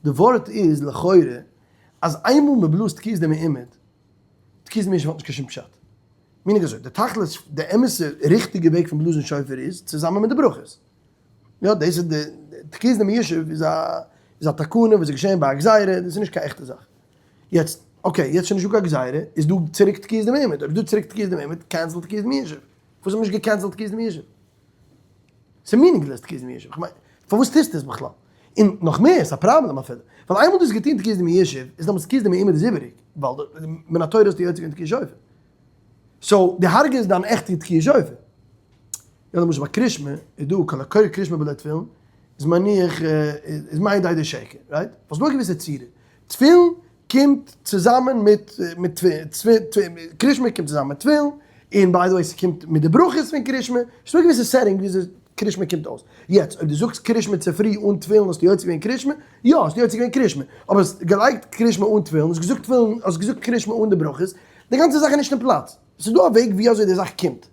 די ווארט איז לכאורה אז איינמאל מ'בלאזט תקיעת דמעומד, תקיעת דמיושב האט נישט קיין שום פשט. meaning אזוי, די תכלית, די אמת'ע ריכטיגע וועג פון בלאזן שופר איז צוזאמען מיט די ברכות. יא דאס איז די, תקיעת דמיושב איז א איז א תקנה וואס איז געשען ביי א גזירה, דאס איז נישט קיין עכטע זאך. יעצט, okay, יעצט שוין נישטא קיין גזירה, איז דא צוריק תקיעת דמעומד, אויב איז דא צוריק תקיעת דמעומד, cancel תקיעת דמיושב. פארוואס האט מען נישט גע cancel ט תקיעת דמיושב? ס'איז meaningless תקיעת דמיושב, כ'מיין, פארוואס טוסטו עס בכלל? און נאך מער, ס'איז א פראבלעם אפילו, ווייל איינמאל דו האסט געטון תקיעת דמיושב, איז דעמאלטס תקיעת דמעומד איז איבעריג, ווייל מן התורה האסטו יוצא געווען תקיעת שופר. so, דו הרג'עסט דיין עכטע תקיעת שופר. יא למשל ביי קרישמע איז דא כל הקורא קרישמע בלא תפילין איז מניח איז מעיד עדות שקר, right? ווייל ס'דא א געוויסע צורה, תפילין קומט צוזאמען מיט מיט קרישמע קומט צוזאמען מיט תפילין, און by the way ס'קומט מיט די ברכות פון קרישמע, ס'דא א געוויסע setting וויאזוי קרישמע קומט אויס. יעצט אויב דו זאגסט קרישמע צופרי אן תפילין האסטו יוצא געווען קרישמע? יא האסטו יוצא געווען קרישמע, אבער האסט געלייגט קרישמע אן תפילין, האסט געזאגט תפילין, האסט געזאגט קרישמע אן די ברכות, די גאנצע זאך איז נישט אין פלאץ. ס'איז דא א וועג ווי אזוי די זאך קומט.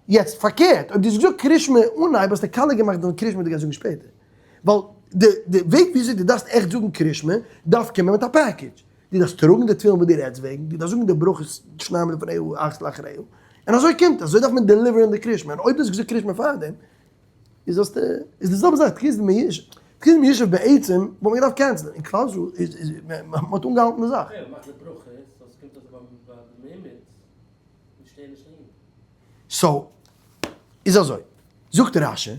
יעצט פארקערט, אויב דו האסט געזאגט קרישמע אנהייב האסטו קאליע געמאכט דיין קרישמע דו גייסט זאגן שפעטער. ווייל די די וועג וויאזוי דו דארפסט עכט זאגן קרישמע דארף קומען מיט א package. דו דארפסט טראגן די תפילין וואס דו רעדסט וועגן, דו דארפסט זאגן די ברכות שניים לפניה אחת לאחריה, און אזוי קומט עס, אזוי דארף מען deliver ן די קרישמע, און אויב דו האסט געזאגט קרישמע פארדעם, איז האסטו, איז די זעלבע זאך תקיעת דמיושב, תקיעת דמיושב בעצם וואלט מען געדארפט cancel ן, און כלל ישראל איז איז מען האט אנגעהאלטן די זאך. אויב מ'מאכט די ברכות, so ס'קומט אויס ביי די מעמד, מ'שטערט נישט אים. so, איז אזוי, זאגט רשי,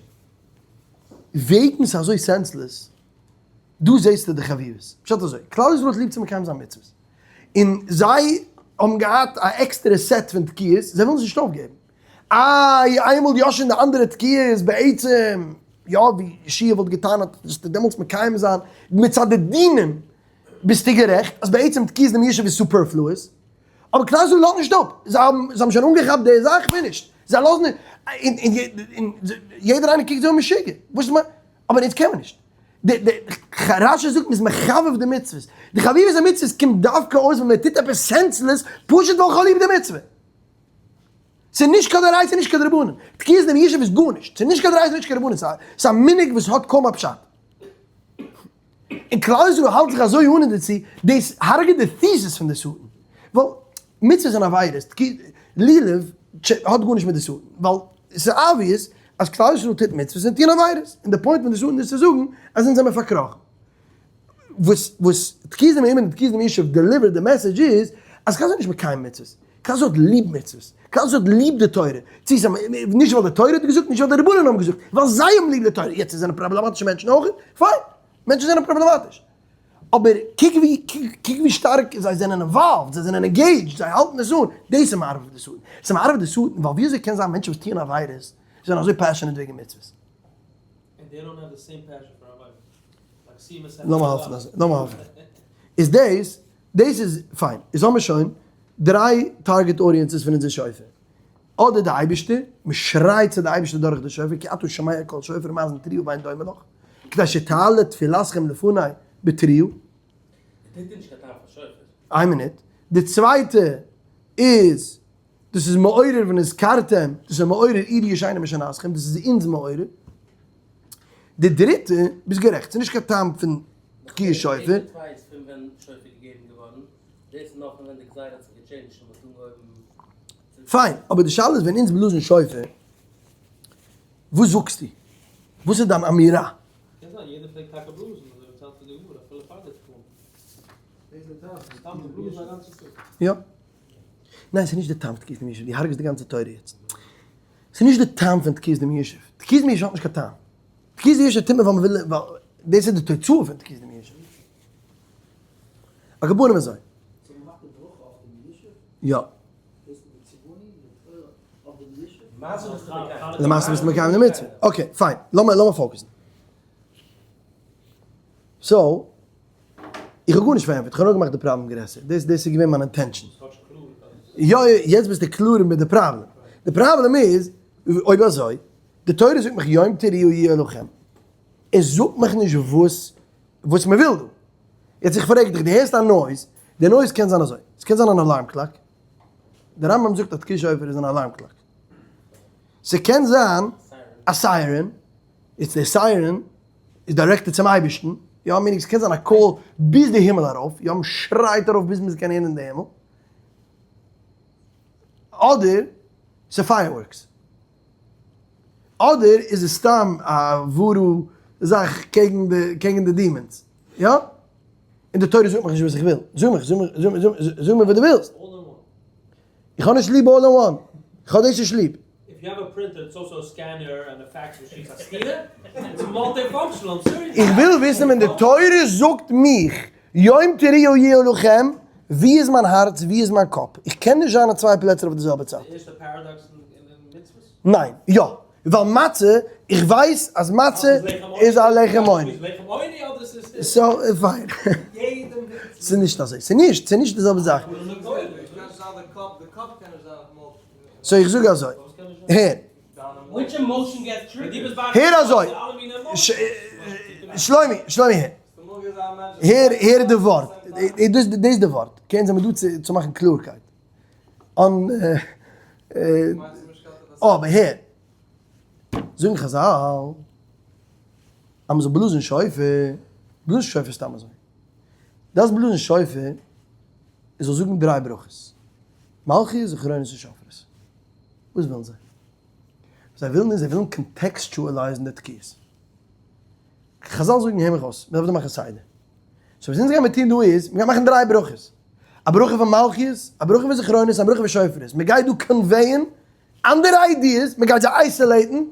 וועגן ס'איז אזוי senseless, דא זעסטו די חביבות. פשט אזוי, כלל ישראל האט ליב צו מקיים זיין מצוות, און זיי האבן געהאט א עקסטערע set פון תקיעות, זיי ווילן עס נישט אויפגעבן. איי, איינמאל יא שוין די אנדערע תקיעות בעצם, יא ווי יהושע וואלט געטענה'ט, זאלסטו דעמאלטס מקיים זיין, מצד די דינים ביסטו גערעכט אז בעצם תקיעות דמיושב איז superfluous, אבער כלל ישראל לאזט נישט אפ, זיי האבן זיי האבן שוין אנגעכאפט די זאך, finish, זיי לאזן נישט, און יעדער איינער קוקט זיי אן משוגע, וואס איז מיין, אבער אונז קען מען נישט, די די רשי זאגט מ'איז מחבב די מצוות, די חביבות המצוות קומט דווקא אויס ווען מ'טוט עפעס senseless פשוט ווייל כ'האב ליב די מצוה. ס'איז נישט קיין דאורייתא נישט קיין דרבנן, תקיעת דמיושב איז גארנישט, ס'איז נישט קיין דאורייתא נישט קיין דרבנן, ס'איז א מנהג וואס האט קוים א פשט. און כלל ישראל האלט זיך אזוי אן דערצו, דאס הרג'עט די thesis פון די שטן, ווייל מצוות זענען עבירות, לולב האט גארנישט מיט די שטן, ווייל ס'איז obvious אז כלל ישראל טוט מצוות און טוען עבירות, און די point פון די שטן איז צו זאגן אז אונז זעמיר פארקראכן. וואס וואס תקיעת דמעומד און תקיעת דמיושב deliver ט די message איז אז כלל ישראל איז נישט מקיים מצוות, כלל ישראל האט ליב מצוות, כלל ישראל האט ליב די תורה, צו ס'איז נישט ווייל די תורה האט געזאגט, נישט ווייל די רבנן האבן געזאגט, ווייל זיי האבן ליב די תורה, יעצט זיי זענען פראבלעמאטישע מענטשן אויך, פיין, מענטשן זענען פראבלעמאטיש, אבער קוק ווי קוק ווי שטארק זיי זענען involved, זיי זענען engaged, זיי האלטן עס אן, דאס איז מערב די שטן, ס'איז מערב די שטן ווייל ווי אזוי קען זיין מענטשן וואס טוען עבירות זענען אזוי passionate וועגן מצוות? לאמיר האפן אזוי, לאמיר האפן. איז דאס, דאס איז פיין. איז האמיר שוין דריי target audiences פון אונזער שופר. אדער די אייבערשטער, מען שרייט צו די אייבערשטער דורך די שופר, כי אתה שומע קול שופר ומאזין תרועה ואין דומה לך. כדי שתעלה תפילתכם לפני בתרועה. די דריטע איז נישט קיין טעם פאר שופר. איין מינוט, די צווייטע איז, דאס איז מעורר ונזכרתם, דאס איז מעורר עורו ישנים משנתכם, דאס איז אונז מעורר. די דריטע, ביסט גערעכט, ס'איז נישט קיין טעם פון תקיעת שופר. די ערשטע צוויי איז פון ווען שופר געגעבן געווארן, דאס איז נאך פון ווען די גזירה האט זיך געטשעינדזשט און מ'האט אנגעהויבן צו. פיין, אבער די שאלה איז ווען אונז בלאזן שופר, וואס זאגסטו? וואס איז דיין אמירה? קען זיין יעדער פלעגט טאקע בלאזן אזוי ווי צייט פון די גמרא אפילו פאר די תקנה. סתם בלאזן א גאנצע טאג. יא. ניין ס'איז נישט די טעם פון תקיעת דעם ישוב, דו הרג'סט די גאנצע תורה יעצט. ס'איז נישט די טעם פון תקיעת דעם ישוב. תקיעת דעם ישוב האט נישט קיין טעם. תקיעת דעם ישוב טוט מען ווייל מ'וויל, ווייל דאס איז די תוצאה פון תקיעת דעם ישוב. א געבוירענעם אזוי. סאו מ'מאכט די ברכה אויף דעם ישוב? יא. דאס איז די ציווני, די תורה אויף דעם ישוב? למעשה ביסטו מקיים. למעשה ביסטו מקיים די מצוה. okay, פיין. לאמיר focus ן. so, איך האב גארנישט פארענטפערט, איך האב נאר געמאכט די פראבלעם גרעסער. דאס דאס איז געווען מיין intention. יא יא, יעצט ביסטו קלארער מיט די פראבלעם. די פראבלעם איז, אויב אזוי, די תורה זאגט מיך יום תרועה יהיה לכם. עס זאגט מיך נישט וואס וואס מען וויל דא. יעצט איך פרעג דיך, דו הערסט א noise, די noise קען זיין אזוי, עס קען זיין אן alarm clock, די רמב ם זאגט אז תקיעת שופר איז אן alarm clock, ס'קען זיין א siren, יעצט די siren איז directed צום אייבערשטן, יא meaning ס'קען זיין א קול ביז די הימל ארויף, יא מ'שרייט ארויף ביז מ'קען הערן אין די הימל, אדער ס'איז fireworks. אדער איז עס סתם א voodoo זאך קעגן די קעגן די demons, יא? און די תורה זאגט מיך נישט וואס איך וויל, זאג מיך, זאג מיך, זאג מיר וואס דו ווילסט. איך האב נישט ליב all in one, איך האב דאס נישט ליב. איך וויל וויסן ווען די תורה זאגט מיך יום תרועה יהיה לכם, ווי איז מיין הארץ, ווי איז מיין קאפ? איך קען נישט זיין אין צוויי פלעצער אויף די זעלבע צייט. ניין, יא, ווייל מצה, איך ווייס אז מצה איז א לחם עוני. so, פיין. ס'איז נישט אזוי, ס'איז נישט, ס'איז נישט די זעלבע זאך. so איך זאג אזוי, הער. הער אזוי, שלומי, שלומי הער. הער, הער די ווארט, דאס איז די ווארט, קען זיין מ'דא צו מאכן קלארקייט. אן אבער הער, זאגן חזל אז מ'זאל בלאזן שופר, בלאזן שופר סתם אזוי, דאס בלאזן שופר איז זאל זאגן דריי ברכות, מלכיות זכרונות און שופרות, וואס ווילן זיי? זיי ווילן איז זיי ווילן contextualize ן די תקיעות. חזל זאגן הער מיך אויס, מ'דארף דא מאכן סדר. so וואס אונז גיימיר טון דא איז, מ'גייט מאכן דריי ברכות. א ברכה פון מלכיות, א ברכה פון זכרונות, א ברכה פון שופרות. מ'גייט דא convey ען אנדערע ideas, מ'גייט זיי isolate ן,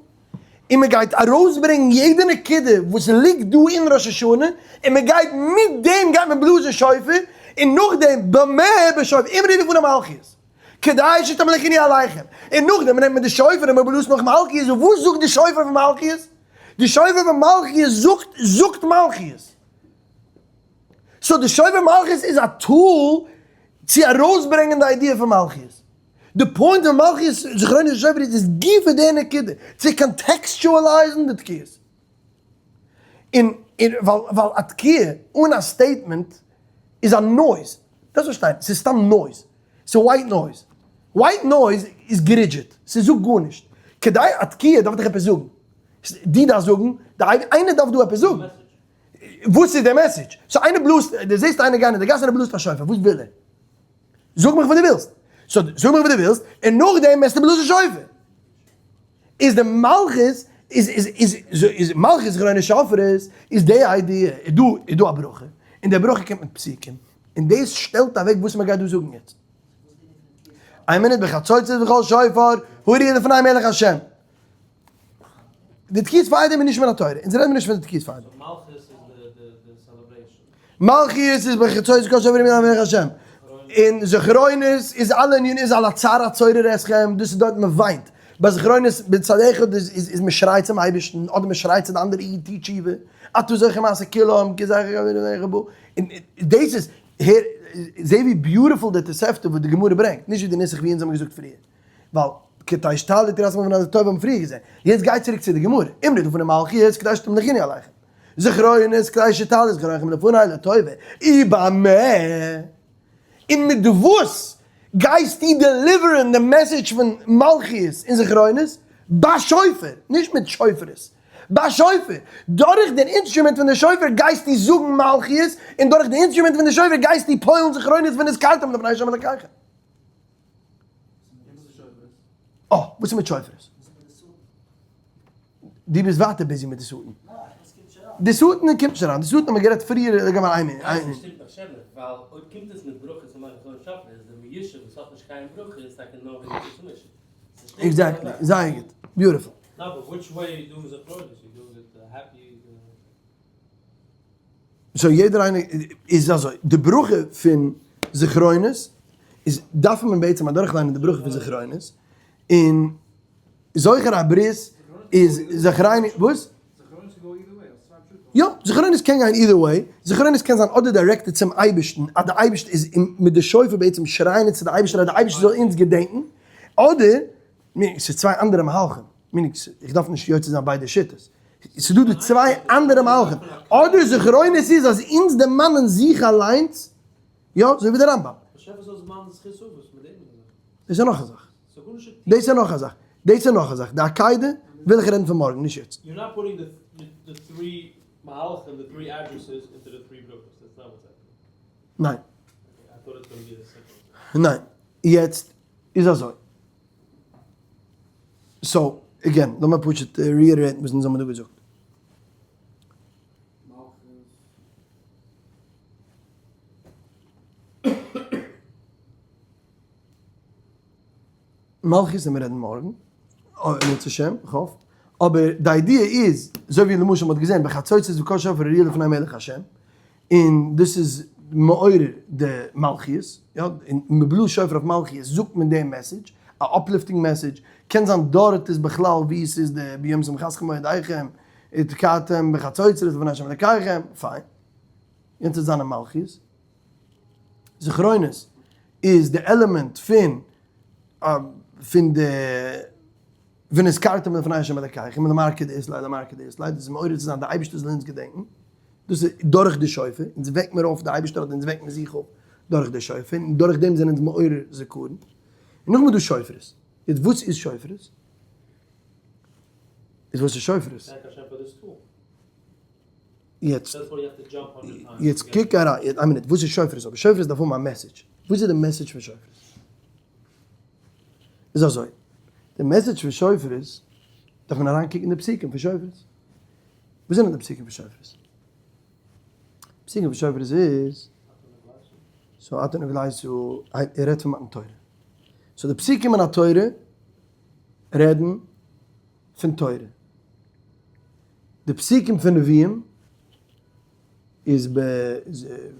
און מ'גייט ארויסברענגן יעדע נקודה וואס ליגט דא אין ראש השנה, און מ'גייט מיט דעם גייט מען בלאזן שופר, און נאכדעם במה בשופר, אמרו לפני מלכיות, כדי שתמליכוני עליכם, און נאכדעם נעמט מען די שופר און מ'בלאזט נאך מלכיות, און וואס זאגט די שופר פון מלכיות? די שופר פון מלכיות זאגט זאגט מלכיות. so די שופר מלכיות איז א tool צו ארויסברענגען די idea פון מלכיות. די point פון מלכיות זכרונות און שופרות איז גופא די נקודה, צו contextualize ן די תקיעות. און ווייל ווייל א תקיעה אן א statement איז א noise. דארפסט פארשטיין, ס'איז סתם noise. ס'איז white noise. white noise איז גערידזשעט. ס'זאגט גארנישט. כדי א תקיעה דארף דיך עפעס זאגן. דו דארפסט זאגן, די איינער דארף דא עפעס זאגן. וואס איז די message? so איינער בלאזט, דו זעסט איינער גיין אין די גאס און ער בלאזט א שופר, וואס וויל ער? זאג מיך וואס דו ווילסט. so זאג מיך וואס דו ווילסט, און נאכדעם וועסטו בלאזן שופר. איז די מלכות, איז איז איז איז מלכות זכרונות שופרות, איז די idea, איז דא איז דא א ברכה, און די ברכה קומט מיט פסוקים, און דאס שטעלט אוועק וואס מען גייט דא זאגן יעצט. איין מינוט, בחצוצרות וקול שופר, הריעו לפני מלך השם. די תקיעות פארדעם איז נישט מן התורה, אונז רעדן מיר נישט פון די תקיעות פארדעם. מלכיות איז בחצוצרות וקול שופר הריעו לפני מלך השם. און זכרונות איז אלע ענינים איז על הצר הצורר אתכם, דאס איז דארט מען וויינט. ביי זכרונות בצד אחד איז איז מען שרייט צום אייבערשטן, אדער מען שרייט צו די אנדערע איד טו תשובה, אתה זוכר מעשה כולם, כי זכר כולם, און דאס איז, הער, זע ווי beautiful די תוספתא וואס די גמרא ברענגט, נישט ווי די נוסח ווי אונז האבן געזאגט פריער. ווייל כדי שתעלה תרועת המלכים און טוב האבן פריער געזען. יעצט גיי צוריק צו די גמרא, אמרו לפני מלכיות כדי שתמליכוני עליכם. זכרונות כדי שתעלה זכרונכם לפני לטובה, ובמה? און מיט וואס גייסטו deliver ן די message פון מלכיות און זכרונות? בשופר, נישט מיט שופרות, בשופר, דורך דער אינסטרומענט פון די שופר גייסטו זאגן מלכיות, און דורך די אינסטרומענט פון די שופר גייסטו פועל'ן זכרונות ונזכרתם לפני ה' אלקיכם. אה, וואס איז מיט שופרות? דו ביסט ווייטער busy מיט די שטן. די שטן קומט נישט אריין, די שטן האט מען גערעדט פריער לגבי איין מינוט. ניין ס'שטימט נאך שענער, ווייל אויב קומט עס מיט ברכות און מאכט אזוי שופר איז די מיושב וואס האט נישט קיין ברכה איז טאקע נאר וועגן די צומישן. Exactly, זייער גוט, beautiful. No, but which way you doing זכרונות? You doing it happy? So יעדער איינער איז אזוי, די ברכה פון זכרונות איז דארף מען בעצם אדורכליינען די ברכה פון זכרונות, און זוכר הברית איז זכריני, וואס? יא, זכרונות קען גיין either way, זכרונות קען זיין אדער directed צום אייבערשטן, אז די אייבערשטער איז מיט די שופר בעצם שרייען צו די אייבערשטער אז די אייבערשטער זאל אונז געדענקן, אדער, ס'איז צוויי אנדערע מהלכים, איך דארף נישט יוצא זיין ביידע שיטות, ס'איז דא די צוויי אנדערע מהלכים, אדער זכרונות איז אז אונז דערמאנען זיך אליינס, יא, אזוי ווי די רמב ם. דאס איז נאך א זאך. דאס איז נאך א זאך. דאס איז נאך א זאך. די עקידה וויל איך רעדן פון מארגן, נישט יעצט. ניין. ניין. יעצט איז אזוי. So, again, לאמיר פשוט reiterate ן וואס אונז האבן דא געזאגט. מלכיות וועלן מיר רעדן מארגן, אם ירצה השם, איך האף. אבער די idea איז, אזוי ווי למשל מ'האט געזען בחצוצרות וקול שופר הריעו לפני מלך השם, און דאס איז מעורר די מלכיות, יא, און מ'בלאזט שופר אויף מלכיות זאגט מען די message, א uplifting message, קען זיין דארט איז בכלל ווי עס איז די ביום שמחתכם מועדיכם, ותקעתם בחצוצרות לפני השם אלקיכם, פיין. יענץ איז זיינע מלכיות. זכרונות איז די עלעמענט פון פון די ונזכרתם לפני ה' אלקיכם למר כדאית ליה למר כדאית ליה, דאס איז מעורר צו זיין די אייבערשטער זאל אונז געדענקן, דאס איז דורך די שופר, אונז וועקט מיר אויף די אייבערשטער אדער אונז וועקט מיר זיך אויף דורך די שופר, און דורך דעם זענען אונז מעורר זכרון. און נאכדעם איז דא שופרות. יעצט וואס איז שופרות? איז וואס איז שופרות? יעצט יעצט קוק אריין, איין מינוט, וואס איז שופרות? אבער שופרות דארף האבן א message, וואס איז די message פון שופרות? איז אזוי, די message פון שופרות דארף מען אריין קוקן אין די פסוקים פון שופרות, וואס זענען די פסוקים פון שופרות? פסוקים פון שופרות איז, so אתה נגלית, ער רעדט פון מתן תורה, so די פסוקים אין התורה רעדן פון תורה. די פסוקים פון נביאים איז ב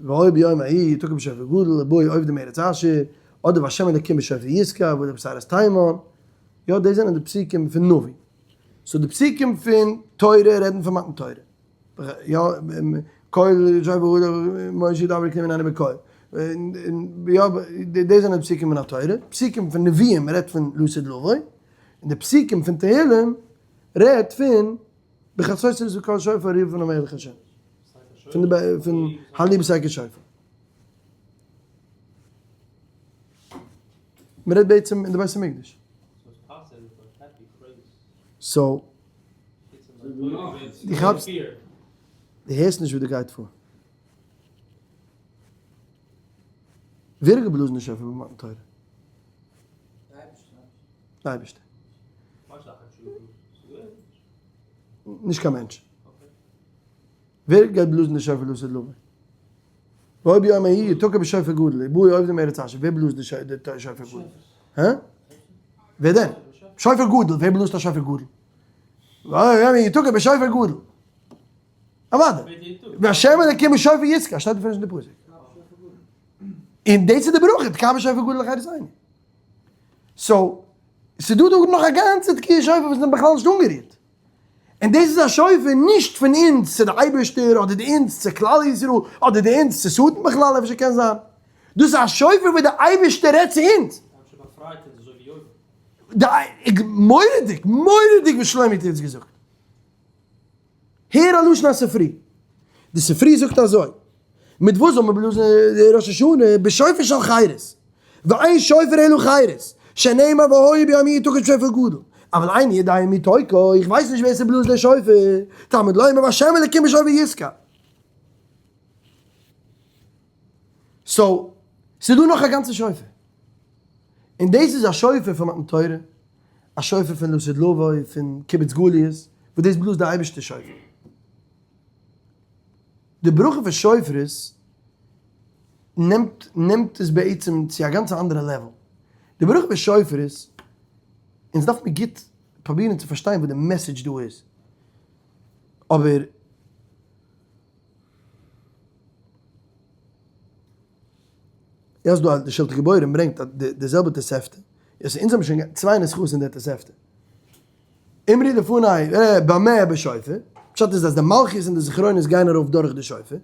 והיה ביום ההוא יתקע בשופר גדול ובאו אובדים מארץ אשור, אדער והשם אלוקים בשופר יתקע ואדער בסערת תימן, יא דאס זענען די פסוקים פון נביא. so די פסוקים פון תורה רעדן פון מתן תורה. יא קול שופר גדול משה ידבר אלוקים יעננו בקול. יא דאס זענען די פסוקים פון התורה. פסוקים פון נביאים רעדט פון לעתיד לבוא. און די פסוקים פון תהלים רעדט פון בחצוצרות וקול שופר הריעו לפני מלך השם. פון די פון הללו בתקע שופר. מען רעדט בעצם אין די בית המקדש. So דו כאפסט? דו הערסט נישט וואס דא גייט פאר. ווער האט געבלאזן די שופר ביי מתן תורה? די אייבערשטער. נישט קיין מענטש. ווער גייט בלאזן די שופר לעתיד לבוא? והיה ביום ההוא יתקע בשופר גדול, ובאו האובדים מארץ אשור, ווער בלאזט די שופר גדול? הא? ווער דען? שופר גדול, ווער בלאזט א שופר גדול? והיה ביום ההוא יתקע בשופר גדול. אוודאי. והשם אלוקים בשופר יתקע, שטייט בפירוש אין די פסוק. און דאס איז די ברכה, תקע בשופר גדול לחירותנו. So, ס'דא דא נאך א גאנצע תקיעת שופר וואס מ'האט בכלל נישט אנגערירט. און דאס איז א שופר נישט פון אונז צו די אייבערשטער אדער די אונז צו כלל ישראל אדער די אונז צו שטן בכלל אפשר קען זיין. דאס איז א שופר וואס די אייבערשטער רעדט צו אונז. מורא'דיג, מורא'דיג וואס שלומי האט יעצט געזאגט. הער א לשון הספרי. די ספרי זאגט אזוי, מיט וואס זאל מען בלאזן ראש השנה? בשופר של חירות, ואין שופר אלא חירות, שנאמר והיה ביום ההוא יתקע שופר גדול, אבל איני יודע מי תוקע, איך ווייס נישט ווער ס'בלאזט די שופר, תלמוד לומר והשם אלקים בשופר יתקע. so, ס'איז דא נאך א גאנצע שופר. און דאס איז א שופר פון מתן תורה, א שופר פון לעתיד לבוא, פון קיבוץ גליות, וואס דאס בלאזט די אייבערשטער שופר. די ברכה פון שופרות נעמט נעמט עס בעצם צו א גאנץ אנדערע level. די ברכה פון שופרות, אונז דארף מיר גוט פרובירן צו פארשטיין וואס די message דא איז, אבער יעצט דא די שלטי גיבורים ברענגט די זעלבע תוספתא, יעצט אונז האבן שוין צוויי נוסחאות אין די תוספתא. אמרי לפני במה בשופר, פשט איז אז די מלכיות און די זכרונות גייען ארויף דורך די שופר,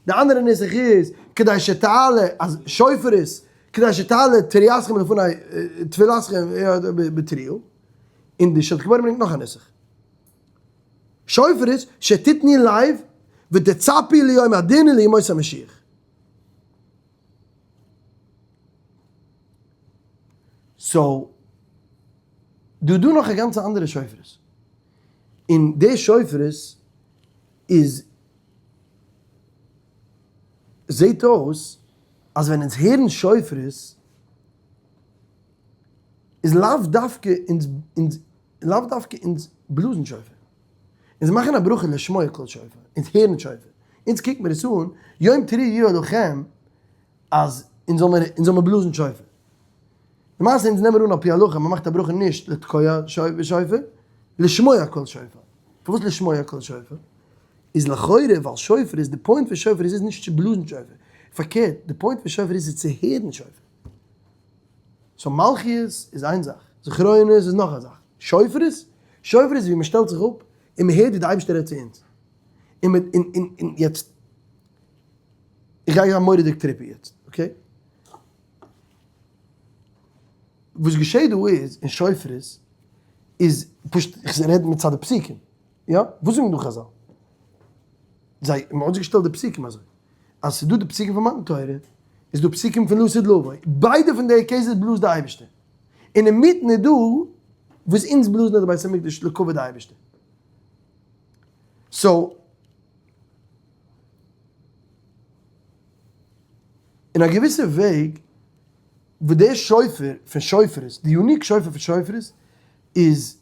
די אנדערע נוסח איז כדי שתעלה אז שופר איז כדי שתעלה תרועתכם לפני תפילתכם בתרועה, און די שלטי גיבורים ברענגט נאך א נוסח. שופר איז שתתני לב ותצפי ליום הדין ולימות המשיח. so, דא דא נאך א גאנצע אנדערע שופרות. און די שופרות איז זעהט אויס אז ווען אונז הערן שופרות איז לאו דווקא אונז אונז לאו דווקא אונז בלאזן שופר. אונז מאכן א ברכה לשמוע קול שופר, אונז הערן שופר. אונז קוקט מיר עס אן יום תרועה יהיה לכם אז אונז זאל מיר אונז זאל מיר בלאזן שופר. למעשה אונז נעמען אן על פי הלכה מען מאכט א ברכה נישט לתקוע בשופר, לשמוע קול שופר. פארוואס לשמוע קול שופר? איז לכאורה ווייל שופר איז די point פון שופר איז איז נישט צו בלאזן שופר. פארקערט די point פון שופר איז איז צו הערן שופר. so מלכיות איז איין זאך, זכרונות איז נאך א זאך. שופרות? שופר איז ווי מען שטעלט זיך אפ און מען הערט ווי די אייבערשטער רעדט צו אונז. און מען און און און יעצט איך גיי זיין מורא'דיג trippy יעצט, okay? וואס געשעט דא איז אין שופרות איז פשוט איך רעד מצד די פסוקים, יא? וואס זאגן דא חזל? זיי האבן אויסגעשטעלט די פסוקים אזוי אז ס'איז דא די פסוקים פון מתן תורה, איז דא פסוקים פון לעתיד לבוא, ביידע פון די cases בלאזט די אייבערשטער, און אינמיטן איז דא וואס אונז בלאזן אין די בית המקדש לכבוד די אייבערשטער. so אין א געוויסע וועג וואס דער שופר פון שופרות, די unique שופר פון שופרות איז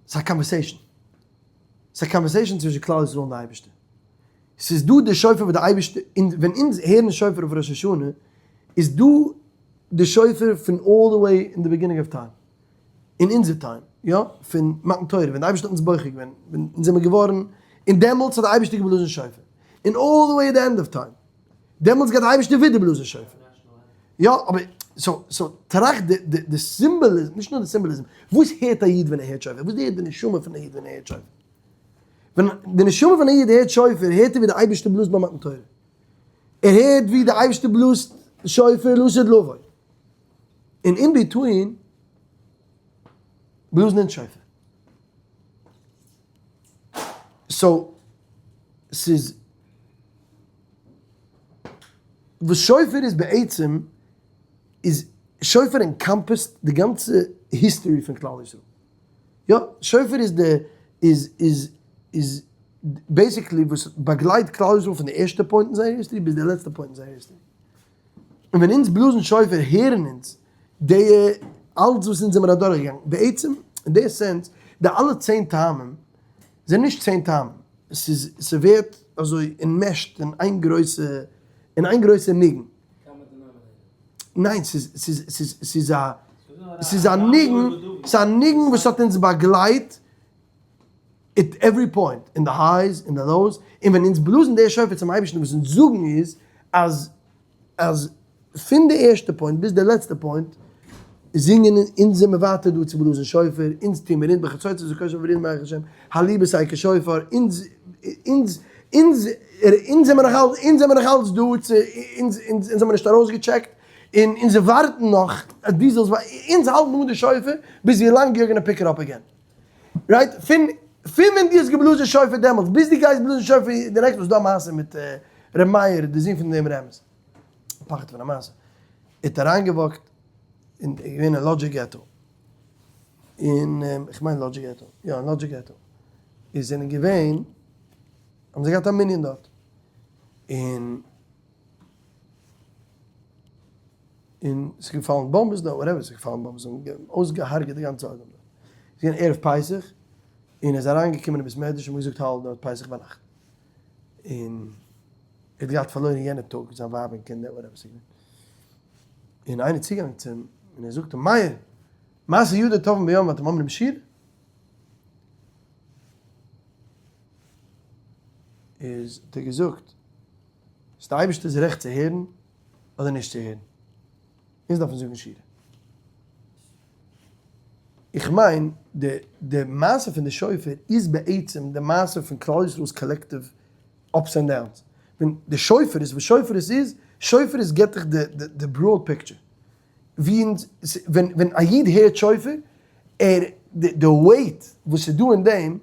ס'איז א conversation. ס'איז א conversation צווישן כלל ישראל און די אייבערשטער. ס'איז דא די שופר וואס די אייבערשטער, און ווען אונז הערן שופר אויף ראש השנה, איז דא די שופר פון all the way אין די beginning of time. אין אונזער time, יא, פון מתן תורה, ווען די אייבערשטער האט אונז בוחר געווען, ווען אונז זעמיר געווארן, און דעמאלטס האט די אייבערשטער געבלאזן שופר. און all the way at the end of time. דעמאלטס גייט די אייבערשטער ווידער בלאזן שופר. יא, אבער, so, so, טראכט די, די, די symbolism, נישט נאר די symbolism, וואס הערט א איד ווען ער הערט שופר? וואס הערט די נשמה פון א איד ווען ער הערט שופר? ווען די נשמה פון א איד הערט שופר, הערט ער ווי די אייבערשטער בלאזט ביי מתן תורה. ער הערט ווי די אייבערשטער בלאזט שופר לעתיד לבוא. און in between בלאזן אונז שופר. so, ס'איז, וואס שופר איז בעצם, איז שופר encompassed די גאנצע history פון כלל ישראל. יא, שופר איז די, איז, איז, איז basically וואס באגלייט כלל ישראל פון די ערשטע point אין זייער history ביז די לעצטע point אין זייער history. און ווען אונז בלאזן שופר הערן אונז די אלץ וואס אונז זעמיר אדורכגעגאנגען. בעצם אין די sense די אלע 10 טעמים זענען נישט 10 טעמים, ס'איז ס'ווערט אזוי enmeshed אין איין גרויסע אין איין גרויסע ניגון. ניין ס'איז ס'איז ס'איז ס'איז א ס'איז א ניגון ס'איז א ניגון וואס האט אונז באגלייט at every point, אין די highs און די lows, און ווען אונז בלאזן די שופר צום אייבערשטן וואס אונז זאגן איז אז אז פון די ערשטע point ביז די לעצטע point זינגען אונז זעמיר ווייטער דא צו בלאזן שופר, אונז טוהן מיר אונז בחצוצרות ותקיעות וברנה מערכת השם, הלו בתקע שופר, אונז אונז אונז אונז זעמיר נאך אלץ אונז זעמיר נאך אלץ דא צו אונז אונז אונז האמיר נישט ארויסגעטשעקט און אונז ווארטן נאך אז דו זאלסט אונז האלטן אן די שופר ביז ווי לאנג you're gonna pick it up again. Right? פון. פון ווען דו האסט געבלאזן שופר דעמאלטס ביז דו גייסט בלאזן שופר די נעקסטע מאל, ס'איז דא א מעשה מיט ר' מאיר די זון פון דעם רמז, א פחד פון א מעשה, ער האט אריינגעוואקט אין געווען אין לאדזשער געטא, אין איך מיין לאדזשער געטא, יא אין לאדזשער געטא, איז זענען געווען, האבן זיי געהאט א מנין דארט, און און ס'איז געפאלן באמבעס דארט, whatever, ס'איז געפאלן באמבעס, זיי האבן אויסגעהארגעט די גאנצע עולם דארט. ס'איז געווען ערב פסח, און ער איז אריינגעקומען אין בית מדרש און געזאגט הלל דארט פסח ביינאכט. און ער האט געהאט פארלוירן יענע טאג זיין ווייב און קינדער, whatever ס'איז געווען. און איינער איז צוגעגאנגען צו אים און ער זאגט אים, מאיר, מעשה ידי טובעין בים ואתם אומרים שירה? איז האט ער געזאגט, ס'איז די אייבערשטער'ס רעכט צו הערן אדער נישט צו הערן. אונז דארפן זאגן שירה. איך מיין די די מעשה פון די שופר איז בעצם די מעשה פון כלל ישראל'ס collective ups and downs. ווען די שופר איז וואס שופר איז איז, שופר איז געבט דיך די די broad picture. ווי אונז ווען ווען א איד הערט שופר, ער די די weight וואס איז דא אין דעם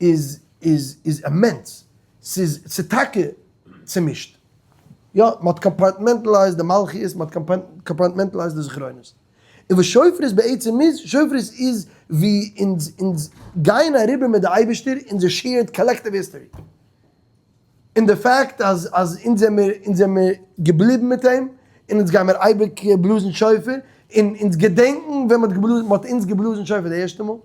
איז איז איז immense. ס'איז ס'איז טאקע צומישט. יא, מ'האט compartmentalized די מלכיות, מ'האט compartmentalized די זכרונות. און וואס שופרות בעצם איז, שופרות איז ווי אונז אונז גייען אריבער מיט די אייבערשטער אונזער shared collective history. און די פאקט אז אז אונז זעמיר אונז זעמיר געבליבן מיט אים, און אונז גיימיר אייביג בלאזן שופר, און אונז געדענקן ווען מ'האט געבלאזן מ'האט אונז געבלאזן שופר די ערשטע מאל.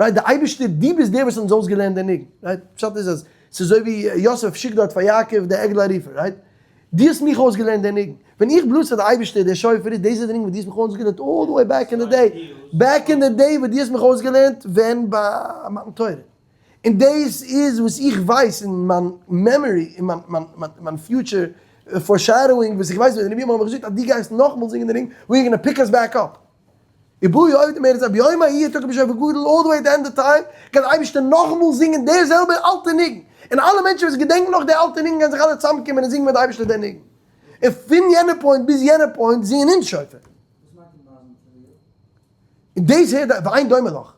right, די אייבערשטער דו ביסט דער וואס האט אונז אויסגעלערנט די ניגון, right, פשט איז אז ס'איז אזוי ווי יוסף שיקט דארט פאר יעקב די עגלה ערופה, right, דו האסט מיך אויסגעלערנט די ניגון, ווען איך בלאז פאר די אייבערשטער דער שופר איז דאס איז די ניגון וואס דו האסט מיך אויסגעלערנט all the way back in the day, back in the day וואס דו האסט מיך אויסגעלערנט ווען ביי מתן תורה, און דאס איז וואס איך ווייס אין מיין memory, אין מיין future foreshadowing וואס איך ווייס ווען די נביאים האבן מיך געזאגט אז דו גייסט נאכאמאל זינגען די ניגון, we are gonna pick us back up. ובאו האובדים ארץ ביום ההוא יתקע בשופר גדול all the way to end of time, גייט די אייבערשטער נאכאמאל זינגען דער זעלבער אלטער ניגון, און אלע מענטשן וואס געדענקן נאך די אלטע ניגון גייען זיך אלע צוזאמקומען און זינגען מיט די אייבערשטער דער ניגון, און פון יענע point ביז יענע point זינגען אונז שופר. און דאס הערט די ואין דומה לך,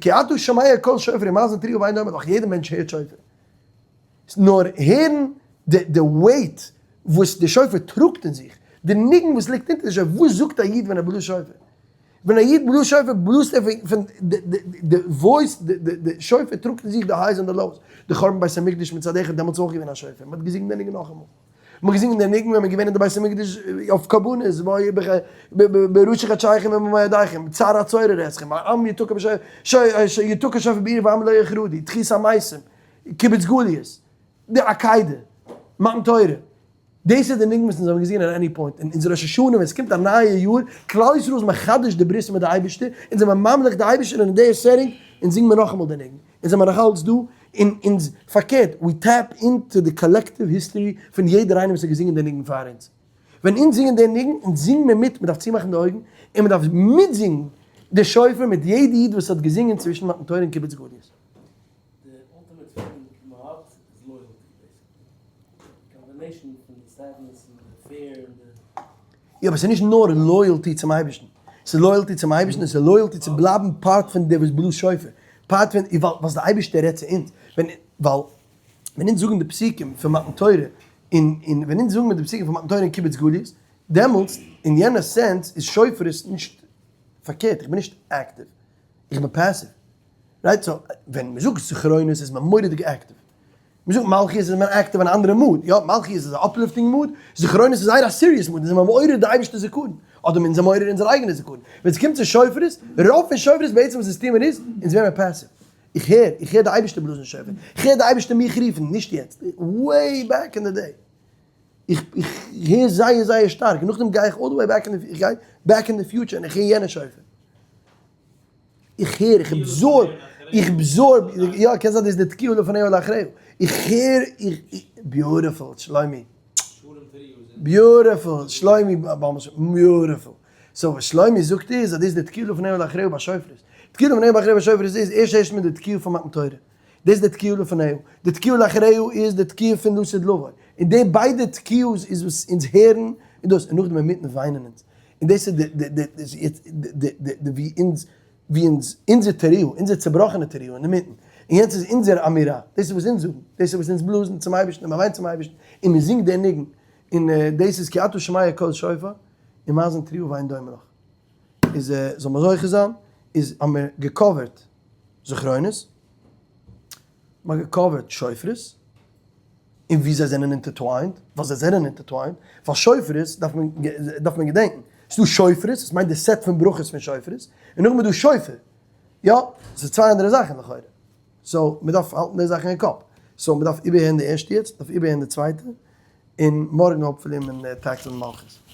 כי אתה שומע קול שופר ומאזין תרועה ואין דומה לך, יעדער מענטש הערט שופר, נאר הערן די weight וואס די שופר טראגט אין זיך, די ניגון וואס ליגט אונטער די שופר, וואס זאגט א איד ווען ער בלאזט שופר? ווען א איד בלאזט שופר בלאזט ער פון די voice, די שופר טראגט אין זיך די highs און די lows, די חורבן בית המקדש מצד אחד דעמאלטס איז אויך געווען א שופר, מען האט געזינגען די ניגון נאכאמאל, מען האט געזינגען די ניגון ווען מען איז געווען אין די בית המקדש אויף קרבנות, בראשי חדשיכם ובמועדיכם, צר הצורר אתכם, העם יתקע שופר בעיר והעם לא יחרדו, תחית המתים, קיבוץ גליות, די עקידה, מתן תורה, דאס איז די ניגון וואס אונז האבן געזינגען at any point, און אונזער ראש השנה ווען עס קומט א נייע יאר, כלל ישראל איז מחדש די ברית מיט די אייבערשטער, אונז זעמער ממליך די אייבערשטער אין די setting, אונז זינגן מיר נאכאמאל די ניגון, אונז זעמער נאכאלץ דא, און אונז, פארקערט, we tap into די collective history פון יעדער איינער וואס האט געזינגען די ניגון פאר אונז. ווען אונז זינגען די ניגון, אונז זינגן מיר מיט, מען דארף צומאכן די אויגן, און מען דארף מיטזינגן די שופר מיט יעדע איד וואס האט געזינגען צווישן מתן תורה און קיבוץ גליות. די ultimate feeling מען האט איז loyalty basically. Combination פון די sadness און די fear און די. יא אבער ס'איז נישט נאר loyalty צום אייבערשטן, ס'איז loyalty צום אייבערשטן און ס'איז loyalty צו בלייבן part פון דער וואס בלאזט שופר, part פון ווייל וואס די אייבערשטער רעדט צו אונז, ווען ווייל ווען אונז זאגן די פסוקים פון מתן תורה און און ווען אונז זאגן מיר די פסוקים פון מתן תורה און קיבוץ גליות, דעמאלטס אין יענע sense איז שופרות נישט פארקערט, איך בין נישט active, איך בין passive. Right? So ווען מ'זאגט זכרונות איז מען מורא'דיג active. מ'זאגט מלכיות איז מען active אין א אנדערע mood. יא, מלכיות איז א uplifting mood, זכרונות איז זייער א serious mood, אונז זעמער מעורר די אייבערשטער'ס זכרון, אדער אונז זעמער מעורר אונזער אייגענע זכרון. ווען ס'קומט צו שופרות, רוב פון שופרות בעצם וואס אונז טוען מיר איז, אונז ווערן מיר passive. איך הער, איך הער די אייבערשטער בלאזן שופר, איך הער די אייבערשטער מיך רופן, נישט יעצט, way back in the day. איך איך הער זייער זייער שטארק, נאכדעם גיי איך all the way back in the, איך גיי back in the future און איך הער יענע שופר. איך הער, איך absorb, איך absorb, יא קען זיין דאס איז די תקיעה לפניה ולאחריה, איך הער, איך, beautiful, שלומי, beautiful, שלומי, beautiful, so וואס שלומי זאגט איז אז דאס איז די תקיעה לפניה ולאחריה ביי שופרות, תקיעה לפניה ולאחריה ביי שופרות איז ערשט הערשט מיט די תקיעה פון מתן תורה, דאס איז די תקיעה לפניה, די תקיעה לאחריה איז די תקיעה פון לעתיד לבוא, און די ביידע תקיעות איז וואס אונז הערן און דאס, און נאכדעם אינמיטן וויינען אונז, און דאס איז די די די די ווי אונז ווי אונז אונזער תרועה, אונזער צובראכענע תרועה אינמיטן, און יענץ איז אונזער אמירה, דאס איז וואס אונז זאגן, דאס איז וואס אונז בלאזן צום אייבערשטן און מען וויינט צום אייבערשטן און מען זינגט די ניגון, און דאס איז כי אתה שומע קול שופר און מאזין תרועה ואין דומה לך. איז זאל מען זוכה זיין, איז האמיר געקאווערט זכרונות, מ'האט געקאווערט שופרות, און ווי זיי זענען intertwined, ווייל זיי זענען intertwined, ווייל שופרות דארף מען דארף מען געדענקן, ס'איז דא שופרות, עס מיינט די set פון ברכות פון שופרות, און נאכדעם איז דא שופר, יא, ס'איז צוויי אנדערע זאכן לכאורה, so מ'דארף האלטן די זאכן אין קאפ, so מ'דארף איבערהערן די ערשטע יעצט, מ'דארף איבערהערן די צווייטע, און מארגן hopefully מען tackle ן מלכות.